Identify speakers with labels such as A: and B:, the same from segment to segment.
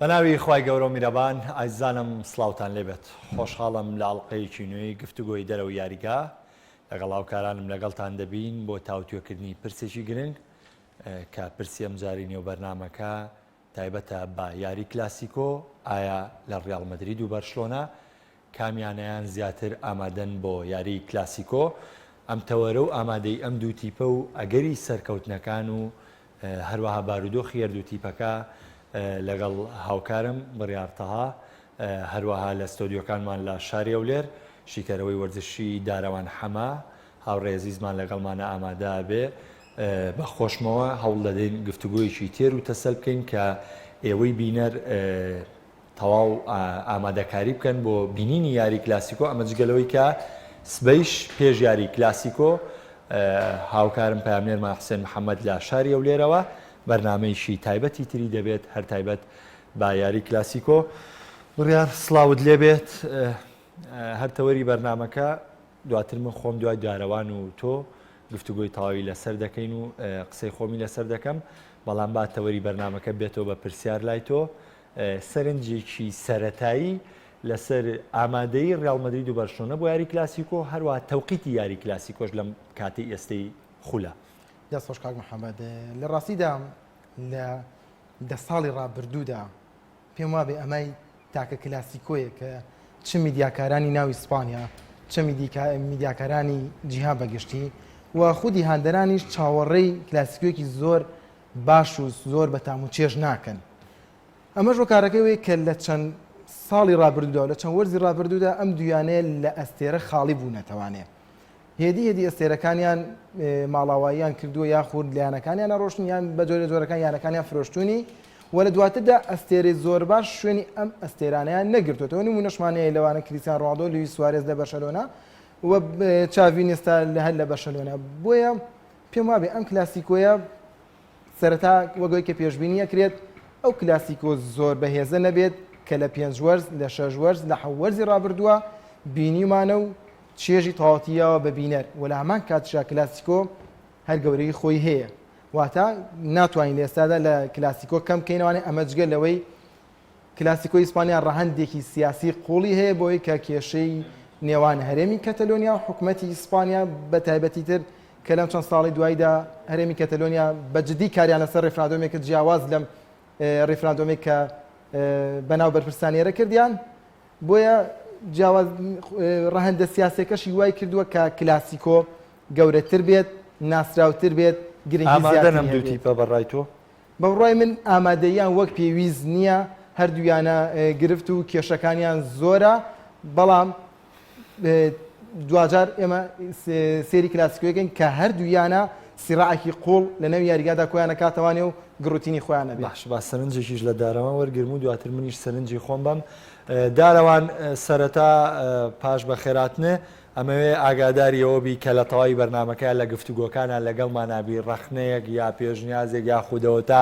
A: بەناوی خوای گەورەو میرەبان ئازیزانم سڵاوتان لێبێت خۆشحاڵم لە ئەڵقەیەکی نوێی گفتوگۆی دەرەوەی یاریگا لەگەڵ هاوکارانم لەگەڵتان دەبین بۆ تاوتوێکردنی پرسێکی گرنگ کە پرسی ئەمجاری نێو بەرنامەکە تایبەتە بە یاری کلاسیکۆ، ئایا لە ڕیاڵ مەدرید و بەرشلۆنە کام یانەیان زیاتر ئامادەن بۆ یاری کلاسیکۆ؟ ئەم تەوەرە و ئامادەیی ئەم دوو تیپە و ئەگەری سەرکەوتنەکان و هەروەها بارودۆخی هەردوو تیپەکە لەگەڵ هاوکارم بڕیار تەها هەروەها لە ستۆدیۆکانمان لە شاری هەولێر شیکەرەوەی وەرزشی دارەوان حەمە هاوڕێ ئەزیزمان لەگەڵمانە ئامادە ئەبێ. بە خۆشمەوە هەوڵ دەدەین گفتوگۆیەکی تێر و تەسەل بکەین کە ئێوەی بینەر تەواو ئامادەکاری بکەن بۆ بینینی یاری کلاسیکۆ ئەمە جگە لەوەی کە سبەیش پێش یاری کلاسیکۆ هاوکارم پەیامنێرمان حسێن محەممەد لە شاری هەولێرەوە بەرنمەیەکی تایبەتی تری دەبێت هەر تایبەت بە یاری کلاسیکۆ بڕیار سڵاوت لێبێت هەر تەوەری بەرنمەکە دواتر من خۆم دوای دارەوان و تۆ گفتوگۆی تەواوی لەسەر دەکەین و قسەی خۆمی لەسەر دەکەم، بەڵام با تەوەری بەرنامەکە بێتەوە بە پرسیار لای تۆ، سەرنجێکی سەرەتایی لەسەر ئامادەیی ڕیاڵ مەدرید و بەرشلۆنە بۆ یاری کلاسیکۆ، هەروەها تەوقیتی یاری کلاسیکۆش لەم کاتەی ئێستەی خولە.
B: دەست خۆش کاک محەمەد. لە ڕاستیدا لە دە ساڵی ڕابردوودا پێم وابێ ئەمە تاکە کلاسیکۆیە کە چ میدیاکارانی ناو ئیسپانیا چ میدیاکارانی جیهان بەگشتی و خودی هاندەرانیش چاوەڕێی کلاسیکۆیەکی زۆر باش و زۆر بەتام و چێژ ناکەن. ئەمەش هۆکارەکەی وەیە کە لە چەند ساڵی ڕابردوودا و لە چەند وەرزی ڕابردوودا ئەم دوویانەیە لە ئەستێرە خاڵی بوونەتەوانێ. هێدی هێدی ئەستێرەکانیان ماڵاواییان کردووە یاخود لە یانەکانیانە ڕۆشتن یان بە جۆرە جۆرەکان یانەکانیان فرۆشتوونی و لە دواتردا ئەستێرەی زۆر باش شوێنی ئەم ئەستێرانەیان نەگرتووەتەوە نموونەشمان هەیە لەوانە کریستیان ڕۆناڵدۆ لویس سوارێز لە بەرشەلۆنە و چاڤی نێستا لە هەر لە بەرشەلۆنە بۆیە پێم وابێ ئەم کلاسیکۆیە سەرەتا وەک ئەوەی کە پێشبینی ئەکرێت ئەو کلاسیکۆ زۆر بەهێزە نەبێت کە لە پێنج وەرز، لە شەش وەرز، لە حەو وەرزی ڕابردووە بینیومانە و چێژی تەواوەتی یاوە بە بینەر و لە هەمان کاتیشا کلاسیکۆ هەر گەورەیی خۆی هەیە واتە ناتوانین لە ئێستادا لە کلاسیکۆ کەم بکەینەوانێ ئەمە جگە لەوەی کلاسیکۆی ئیسپانیا ڕەهەندێکی سیاسی قووڵی هەیە بۆی کە کێشەی نێوان هەرێمی کەتەلۆنیا و حکومەتی ئیسپانیا بە تایبەتی تر کە لەم چەند ساڵی دواییدا هەرێمی کەتەلۆنیا بە جدی کاریان لەسەر ڕیفراندۆمێک کرد جیاواز لەم ڕیفراندۆمێک کە بەناو بەرپرسان ئێرە کردیان بۆیە جیاواز ڕەهەندە سیاسەکەشی وای کردووە کە کلاسیکۆ گەورەتر بێت ناسراوتر بێت گرنگی
A: ئامادەن ئەم دوو تیپە بەڕای تۆ؟
B: بە بڕوای من ئامادەییان وەک پێویست نییە، هەردوو یانە گرفت و کێشەکانیان زۆرە، بەڵام دواجار ئێمە سێری کلاسیکۆیەکەین کە هەردوو یانە سیڕاعێکی قوڵ لە نێو یاریگادا کۆیان ئەکاتەوانێ و گڕوتینی خۆیان ئەبێ.
A: باشە با سەرنجێکیش لە دارەوان وەرگرم و دواتر منیش سەرنجی خۆم بەم. دارەوان سەرەتا پاش بەخێراتنێ ئەمەوێ ئاگاداری ئەوە بی کە لە تەواوی بەرنامەکەیا لە گفتوگۆکانا لەگەڵمانا بی ڕەخنەیەک یا پێشنیازێک یاخود ئەوەتا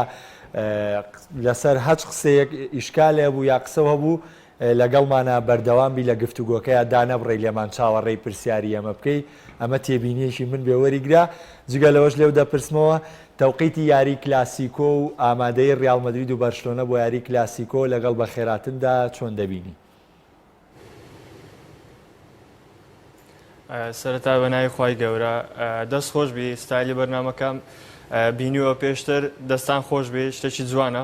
A: لەسەر هەچ قسەیەک ئیشکالێ هەبوو یا قسەو هەبوو لەگەڵمانا بەردەوام بی لە گفتوگۆکەیا دانەبڕێی لێمان چاوەڕێی پرسیاری ئەمە بکەی ئەمە تێبینیەکی من بێ وەریگرە جگە لەوەش لێو دەپرسمەوە تەوقیتی یاری کلاسیکۆ و ئامادەیی ڕیاڵ مەدرید و بەرشلۆنە بۆ یاری کلاسیکۆ لەگەڵ بەخێراتندا چۆن دەبینی؟
C: سەرەتا بە ناوی خوای گەورە دەست خۆش بی ستایلی بەرنامەکەم بینیوە پێشتر دەستان خۆش بی شتێکی جوانە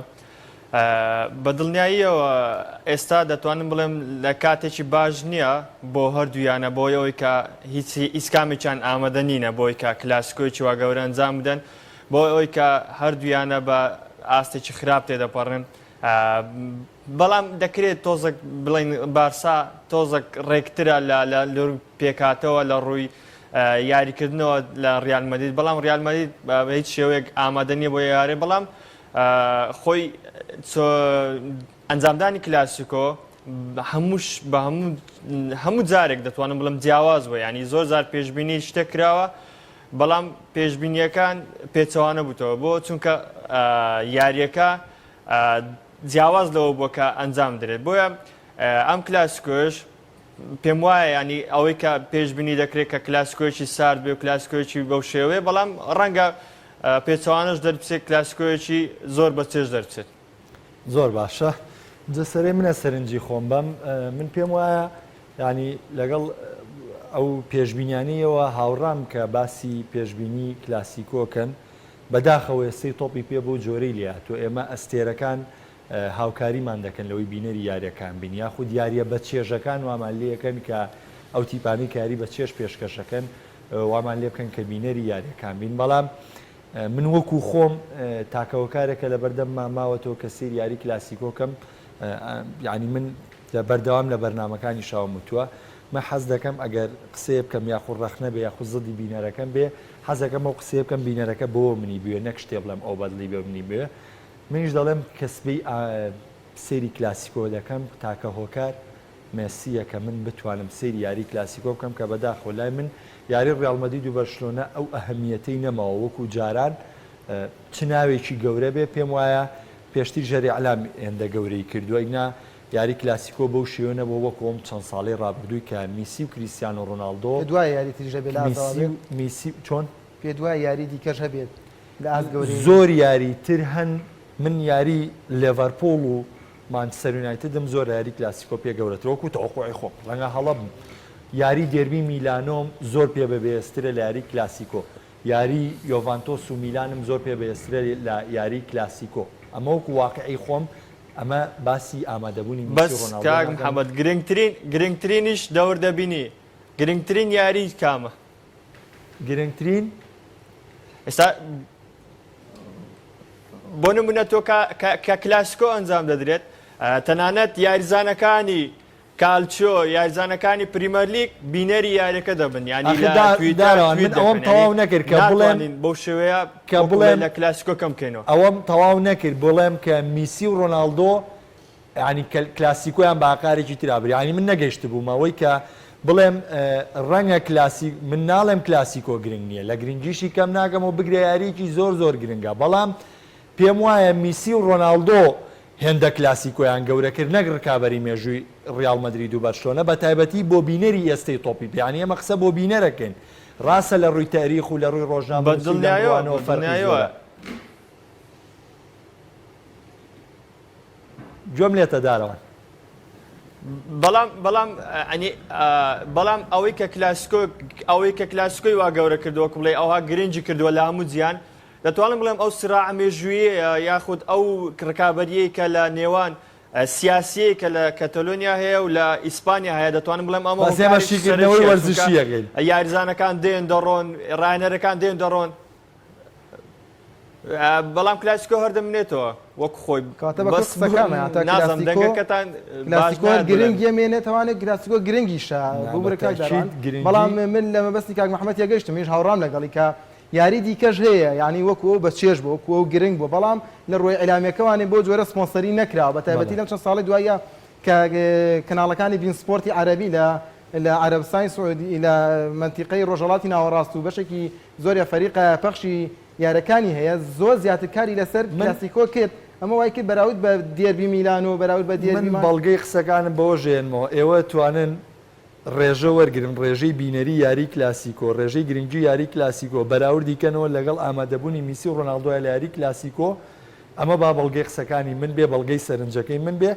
C: بە دڵنیاییەوە ئێستا دەتوانم بڵێم لە کاتێکی باش نییە بۆ هەردوویانە بۆی ئەوەی کە هیچ ئیسکامێکیان ئامادە نینە بۆی کە کلاسیکۆیەکی وا گەورە ئەنجام بدەن بۆ ئەوەی کە هەردوویانە بە ئاستێکی خراپ تێدەپەڕن بەڵام دەکرێت تۆزەک بڵێین بارسا تۆزەک ڕێکترە لە لە لە پێکهاتەوە لە ڕووی یاریکردنەوە لە ڕیال مەدرید بەڵام ڕیال مەدرید بە هیچ شێوەیەک ئامادە نییە بۆ یارێ بەڵام خۆی ئەنجامدانی کلاسیکۆ هەمووش بە هەموو هەموو جارێک دەتوانم بڵم جیاواز بووە ینی زۆر جار پێشبینی شتێک کراوە بەڵام پێشبینیەکان پێچەوانە بووتەوە بۆ چونکە یاریەکە جیاواز لەوە بووە کە ئەنجام درێت بۆیە ئەم کلاسیکۆش پێم وایە ینی ئەوەی کە پێشبینی دەکرێت کە کلاسیکۆیەکی سارد بێ و کلاسیکۆیەکی بەو شێوەیە بەڵام ڕەنگە پێچەوانەش دەربچێت کلاسیکۆیەکی زۆر بە چێژ دەربچێت.
A: زۆر باشە. جا سەرەی منە سەرنجی خۆم بەم من پێم وایە یانی لەگەڵ ئەو پێشبینیانەیەوە هاوڕام کە باسی پێشبینی کلاسیکۆکەن بەداخەوە ئێستەی تۆپی پێ بەو جۆرەی لێهاتووە ئێمە ئەستێرەکان هاوکاریمان دەکەن لەوەی بینەری یاریەکان بین یاخود یاریە بە چێژەکان وامان لێکەن کە ئەو تیپانەی کە یاری بە چێژ پێشکەشەکەن وامان لێ بکەن کە بینەری یاریەکان بین بەڵام من وەکو خۆم تاکە هۆکارێکە لەبەردەمما ماوەتەوە کە سەیری یاری کلاسیکۆ کەم یانی من لە بەردەوام لە بەرنامەکانی شاوم وتووە من حەز دەکەم ئەگەر قسەیە بکەم یاخود ڕەخنە بێ یاخود زدی بینەرەکەم بێ حەزەکەم ئەو قسەیە بکەم بینەرەکە بۆ منی بوێ نەک شتێ بڵێم ئەو بەدڵی بێ منی بوێ منیش دەڵێم کە سبەی سەیری کلاسیکۆ دەکەم تاکە هۆکار مێسییە کە من بتوانم سەیری یاری کلاسیکۆ بکەم کە بەداخەوە لای من یاری ڕیاڵ مەدرید و بەرشلۆنە ئەو ئەهەمیەتەی نەماوە وەکو جاران چ ناوێکی گەورە بێ پێم وایە پێشتر ژەر ئیعلام هێندە گەورەی کردووە ئینا یاری کلاسیکۆ بەو شێوە نەبووە وەکو ئەم چەند ساڵەی ڕابردووی کە میسی و کریستیانۆ ڕۆناڵدۆ
B: پێت وایە یاری تریش هەبێت لە ئاست ئەوە
A: میسی و میسی چۆن؟
B: پێت وایە یاری دیکەش هەبێت لە ئاست گەورەی؟
A: زۆر یاری تر هەن من یاری لێڤەرپوڵ و مانچستەر یونایتدم زۆر لە یاری کلاسیکۆ پێ گەورەترە وەکو تەوەقوعی خۆم ڕەنگە هەڵە بم یاری دێربی میلانۆم زۆر پێ بەبێزترە لە یاری کلاسیکۆ یاری یۆڤانتۆس و میلانم زۆر پێ بەهێزترە لە یاری کلاسیکۆ ئەمە وەکو واقعی خۆم ئەمە باسی ئامادەبوونی میسی
C: بەس
A: و ڕۆناڵدۆ
C: کاک
A: ناکەم.
C: محمد گرنگترین گرنگترینیش دەور دەبینی گرنگترین یاری کامە؟
A: گرنگترین؟
C: ئێستا بۆ نمونە تۆ کە کلاسیکۆ ئەنجام دەدرێت تەنانەت یاریزانەکانی کالچۆ یاریزانەکانی پریمەرلیگ بینەری یاریەکە دەبن یانی
A: ئاخر
C: لە
A: دا
C: تویتەر
A: دارەوان
C: تویت
A: من ئەوەم
C: دەکەن یانی
A: تەواو نەکرد کە بڵێم
C: ناتوانین بەو شێوەیە
A: کە
C: وەکو بڵێ
A: بڵێم
C: لە کلاسیکۆ کەم بکەینەوە.
A: ئەوەم تەواو نەکرد بڵێم کە میسی و ڕۆناڵدۆ یانی کە کلاسیکۆیان بە ئاقارێکی ترا برد یانی من نەگەیشتبووم ئەوەی کە بڵێم ڕەنگە کلاسی من ناڵێم کلاسیکۆ گرنگ نییە لە گرنگیشی کەم ناکەم و بگرە یارییەکی زۆر زۆر گرنگە بەڵام پێم وایە میسی و ڕۆناڵدۆ هێندە کلاسیکۆیان گەورە کرد نەک ڕکابەری مێژووی ڕیاڵ مەدرید و بەرشلۆنە بە تایبەتی بۆ بینەری ئێستەی تۆپی پێ یانی ئێمە قسە بۆ بینەرەکەین ڕاستە لە ڕووی تەئریخ و لە ڕووی
C: بە
A: ڕۆژنامەنووسی و لەم
C: دڵنیایەوە
A: ڕوانەوە
C: بە
A: فەرقی
C: دڵنیایەوە.
A: زۆرە. گوێم لێتە دارەوان.
C: بەڵام بەڵام ئەنی بەڵام ئەوەی کە کلاسیکۆ ئەوەی کە کلاسیکۆی وا گەورە کردووە بڵێ ئەوها گرنگی کردووە لە هەموو جیهان دەتوانم بڵێم ئەو سراع مێژوویەیە یاخود ئەو ڕکابەریەی کە لە نێوان سیاسیەی کە لە کەتەلۆنیا هەیە و لە ئیسپانیا هەیە دەتوانم بڵێم ئەمە
A: بەس ئێمە
C: هۆکارێکی
A: شیکردنەوەی
C: سەرەکیە چونکە
A: وەرزشییەکەین.
C: یاریزانەکان دێن دەڕۆن ڕاهێنەرەکان دێن دەڕۆن بەڵام کلاسیکۆ هەر دەمێنێتەوە وەک خۆی
B: کەواتە بە
C: بەس
B: قسەکانە هەتا
C: نازم
B: کلاسیکۆ
C: دەنگەکەتان باش
B: کلاسیکۆ هەر
C: نایەت بۆ لای
B: گرنگ
C: من.
B: یەمێنێتەوانێ کلاسیکۆ گرنگیشە
A: نا
B: ببورە
A: بە
B: کاک
A: تەئکید
B: داران
A: گرنگی
B: بەڵام من لە مەبەستی کاک محەمەد تێگەیشتم منیش هاوڕام لەگەڵی کە یاری دیکەش هەیە یانی وەکو ئەو بە چێژ بوو وەکو ئەو گرنگ بوو بەڵام لە ڕووی ئیعلامیەکەوانێ بەو جۆرە سپۆنسەری نەکراوە بە تایبەتی
A: بەڵێ.
B: لەم چەند ساڵەی دواییە کە کەناڵەکانی بین سپۆرتی عەرەبی لە لە عەرەبستانی سعودی لە مەنتیقەی ڕۆژهەڵاتی ناوەڕاست و بەشێکی زۆری ئەفەریقا پەخشی یارەکانی هەیە زۆر زیاتر کاری لەسەر
A: من
B: کلاسیکۆ کرد ئەمە وای کرد بەراورد بە دێربی میلانۆ بەراورد بە
A: من
B: دێربی مان
A: بەڵگەی قسەکانم بەوە ژێنمەوە ئێوە توانن ڕێژە وەرگرن ڕێژەی بینەری یاری کلاسیکۆ ڕێژەی گرنگی یاری کلاسیکۆ بەراوردی کەنەوە لەگەڵ ئامادەبوونی میسی و ڕۆناڵدۆیا لە یاری کلاسیکۆ ئەمە با بەڵگەی قسەکانی من بێ بەڵگەی سەرنجەکەی من بێ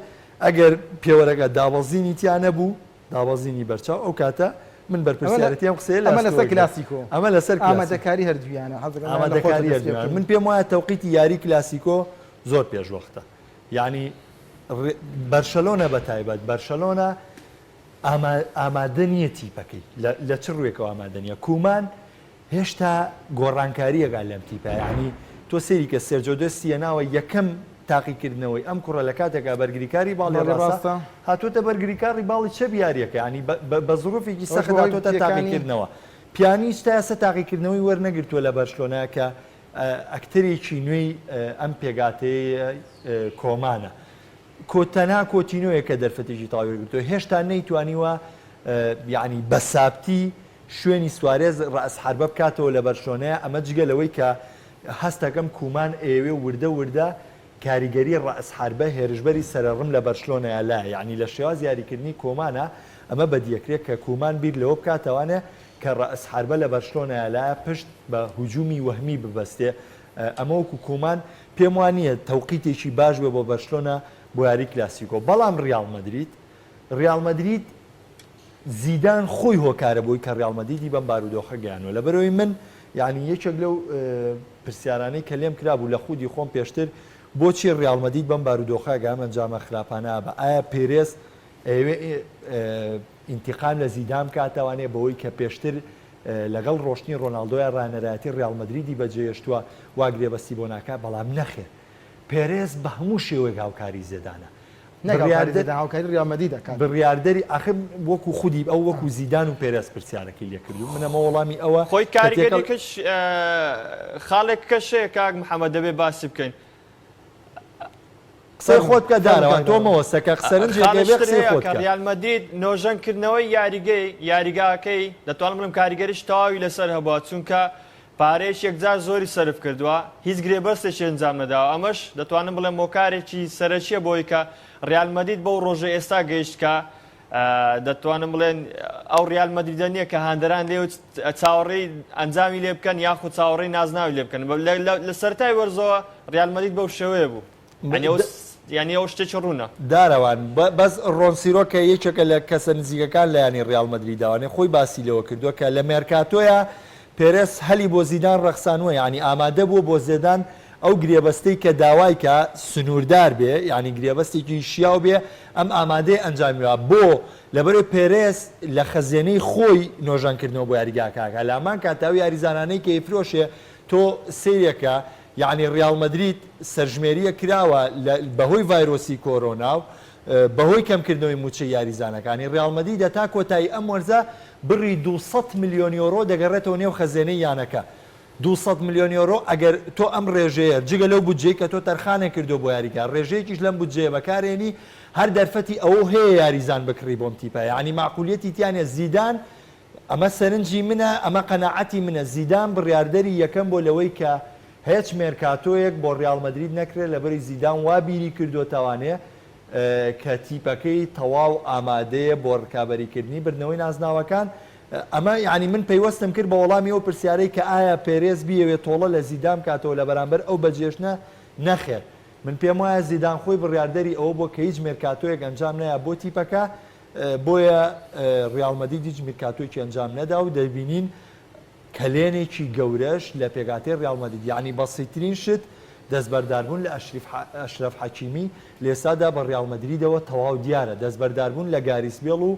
A: ئەگەر پێوەرەکە دابەزینی تیا نەبوو دابەزینی بەرچاو ئەو کاتە من بەرپرسیارەتی ئەم قسەیە لە
B: ئەمە
A: ئەستۆ
B: لەسەر
A: ئەگرم
B: کلاسیکۆ
A: ئەمە لەسەر کلاسیکۆ
B: ئامادەکاری هەردوویانە حەز دەکەم لە خۆتەوە
A: ئامادەکاری
B: دەست پێ
A: هەردوویان
B: بکەین.
A: من پێم وایە تەوقیتی یاری کلاسیکۆ زۆر پێشوەختە یانی بەرشەلۆنە بە تایبەت بەرشەلۆنە ئامادە نییە تیپەکەی لە چ ڕووێکەوە ئامادە نییە کومان هێشتا گۆڕانکارییەکە لەم تیپە یانی تۆ سەیری کە سێرجۆ دێستی هێناوە یەکەم تاقیکردنەوەی ئەم کوڕە لە کاتێکا بەرگریکاری باڵی ڕاستە هاتووەتە بەرگریکاری باڵی چەپ یارییەکە یانی بە زروفێکی سەخت هاتووەتە تاقیکردنەوە پیانیچ تا ئێستا تاقیکردنەوەی وەرنەگرتووە لە بەرشلۆنە کە ئەکتەرێکی نوێی ئەم پێگاتەیە کۆمانە. کۆ تەنها کۆتینۆیە کە دەرفەتێکی تەواوی وەرگرتووە هێشتا نەیتوانیوە یەعنی بە سابتی شوێنی سوارێز ڕەئس حەربە بکاتەوە لە بەرشلۆنەیە ئەمە جگە لەوەی کە هەستەکەم کومان ئەیەوێ وردە وردە کاریگەری ڕەئس حەربە هێرشبەری سەرەڕم لە بەرشلۆنەیە لایە یەعنی لە شێواز یاریکردنی کۆمانە ئەمە بەدیەکرێ کە کومان بیر لەوە بکاتەوانێ کە ڕەئس حەربە لە بەرشلۆنەیە لایە پشت بە هجومی وەهمی ببەستێ ئەمە وەکو کۆمان پێم وا نییە تەوقیتێکی باش بێ بۆ بەرشلۆنە. بۆ یاری کلاسیکۆ بەڵام ڕیاڵ مەدرید ڕیاڵ مەدرید زیدان خۆی هۆکارە بۆی کە ڕیاڵ مەدریدی بەم بارودۆخە گەیانوە لەبەرئەوەی من یانی یەکێک لەو پرسیارانەی کە لێم کرابوو لە خودی خۆم پێشتر بۆچی ڕیاڵ مەدید بەم بارودۆخە گە ئەم ئەنجامە خراپانە بە ئایا پێرێز ئەیەوێ ئینتیقام لە زیدان بکاتەوانێ بەوەی کە پێشتر لەگەڵ ڕۆشتنی ڕۆناڵدۆیا ڕانەرایەتی ڕیاڵ مەدریدی بەجێهێشتووە وا گرێبەستی بۆ ناکا بەڵام نەخێر پێرێز بە هەموو شێوەیەک هاوکاری زێدانە
B: نەک هاوکاری زێدان هاوکاری ڕیال مەدرید ئەکات.
A: بڕیاردەری ئاخر وەکو خودی ئەو وەکو زیدان و پێرێز پرسیارەکەی لێ کردووم من ئەمە وەڵامی ئەوە
C: خۆی
A: کە تێکەڵ
C: کاریگەریەکەش خاڵێک کەش هەیە کاک محەمەد دەبێ باسی بکەین.
A: قسەی
B: فەرموو
A: خۆت بکە
B: فەرموو
A: دارەوان
B: کاک
A: تۆ
B: دارەوان.
A: مەوەستە کە سەرنجێک
C: خاڵێک
A: هەبێ
C: تر
A: قسەی
C: هەیە
A: خۆت
C: کە
A: بکە.
C: ڕیال مەدرید نۆژەن کردنەوەی یاریگەی یاریگاکەی دەتوانم بڵێم کاریگەریی تەواوی لەسەر هەبووە چونکە پارەیەکی یەکجار زۆری سەرف کردووە، هیچ گرێبەستێکی ئەنجام نەداوە، ئەمەش دەتوانم بڵێم هۆکارێکی سەرەکییە بۆی کە ریال مەدرید بەو رۆژەی ئێستا گەیشت کە دەتوانم بڵێن ئەو ریال مەدریدە نییە کە هاندەران لێ چاوەڕێی ئەنجامی لێ بکەن یاخود چاوەڕێی نازناوی لێ بکەن لە سەرەتای وەرزەوە ریال مەدرید بەو شێوەیە بوو. یانی ئەوە شتێکی ڕوونە.
A: دارەوان، بەس ڕۆنسیرۆ کە یەکێکە لە کەسە نزیکەکان لە یانەی ڕیاڵ مەدریدەوانێ خۆی باسی لەوە کردووە کە لە مێرکاتۆیا پێرێز هەلی بۆ زیدان ڕەخسانووە یانی ئامادە بووە بۆ زێدان ئەو گرێبەستەی کە داوای کە سنووردار بێ یانی گرێبەستێکی شیاو بێ ئەم ئامادەیە ئەنجامی با بۆ لەبەرئەوەی پێرێز لە خەزێنەی خۆی نۆژەنکردنەوە بۆ یاریگاکە ئەکا لە هەمان کاتدا ئەو یاریزانانەی کە ئەیفرۆشێ تۆ سەیرێکە یەعنی ڕیاڵ مەدرید سەرژمێرییەک کراوە لە بەهۆی ڤایرۆسی کۆرۆنا و بەهۆی کەمکردنەوەی مووچەی یاریزانەکانی ڕیاڵ مەدریدە تا کۆتایی ئەم وەرزە بڕی 200 ملیۆن یۆرۆ دەگەڕێتەوە نێو خەزێنەی یانەکە. 200 ملیۆن یۆرۆ ئەگەر تۆ ئەم ڕێژەیە جگە لەو بودجەی کە تۆ تەرخانت کردووە بۆ یاریگا ڕێژەیەکیش لەم بودجەیە بەکارێنی هەر دەرفەتی ئەوەو هەیە یاریزان بکڕی بۆم تیپە یەعنی مەعقولیەتی تیا نیە زیدان ئەمە سەرنجی منە، ئەمە قەناعەتی منە، زیدان بڕیاردەری یەکەم بووە لەوەی کە هێچ مێرکاتۆیەک بۆ ریاڵ مەدرید نەکرێت، لەبەرئەوەی زیدان وا بیری کردۆتەوانێ کە تیپەکەی تەواو ئامادەیە بۆ رکابەریکردنی بردنەوەی نازناوەکان. ئەمە یانی من پەیوەستم کرد بە وەڵامی ئەو پرسیارەی کە ئایا پێرێز بیەوێت تۆڵە لە زیدان بکاتەوە لە بەرامبەر ئەو بەجێشتنە؟ نەخێر. من پێموایە زیدان خۆی بڕیاردەری ئەوە بووە کە هیچ مێرکاتۆیەک ئەنجام نەیا بۆ تیپەکە، بۆیە ریاڵ مەدرید هیچ میرکاتۆیەکی ئەنجام نەدا و دەبینین کەلێنێکی گەورەش لە پێکهاتەی ریاڵ مەدرید یەعنی بەسیترین شت دەستبەرداربوون لە ئەشرەف حەکیمی لە ئێستادا بە ریاڵ مەدریدەوە تەواو دیارە دەستبەرداربوون لە گاریس بێڵ و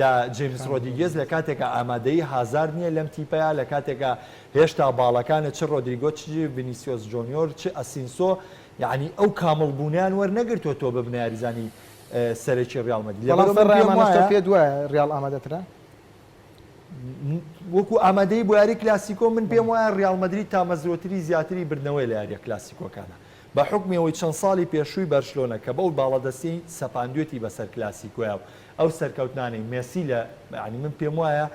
A: لە جەیمس رۆدریگێز لە کاتێکا ئامادەیی هازارد نییە لەم تیپەیا لە کاتێکا هێشتا باڵەکانە چ رۆدریگۆ چ ڤینیسیۆس جۆنیۆر چ ئەسینسۆ یەعنی ئەو کامڵبوونەیان وەرنەگرتووە تۆ ببنە یاریزانی سەرەکی ڕیاڵ مەدرید
B: بەڵام
A: لەبەرئەوە من پێم
B: سەرڕای ئەمانەش تۆ
A: وایە
B: پێت وایە ڕیاڵ ئامادەترە؟
A: وەکو ئامادەیی بۆ یاری کلاسیکۆ من پێم وایە ڕیاڵ مەدرید تامەزرۆتری زیاتری بردنەوەی لە یاریە کلاسیکۆکانە بە حوکمی ئەوەی چەند ساڵی پێشووی بەرشلۆنە کە بەو باڵادەستی سەپاندوێتی بەسەر کلاسیکۆیا و ئەو سەرکەوتنانەی مێسی لە یانی من پێم وایە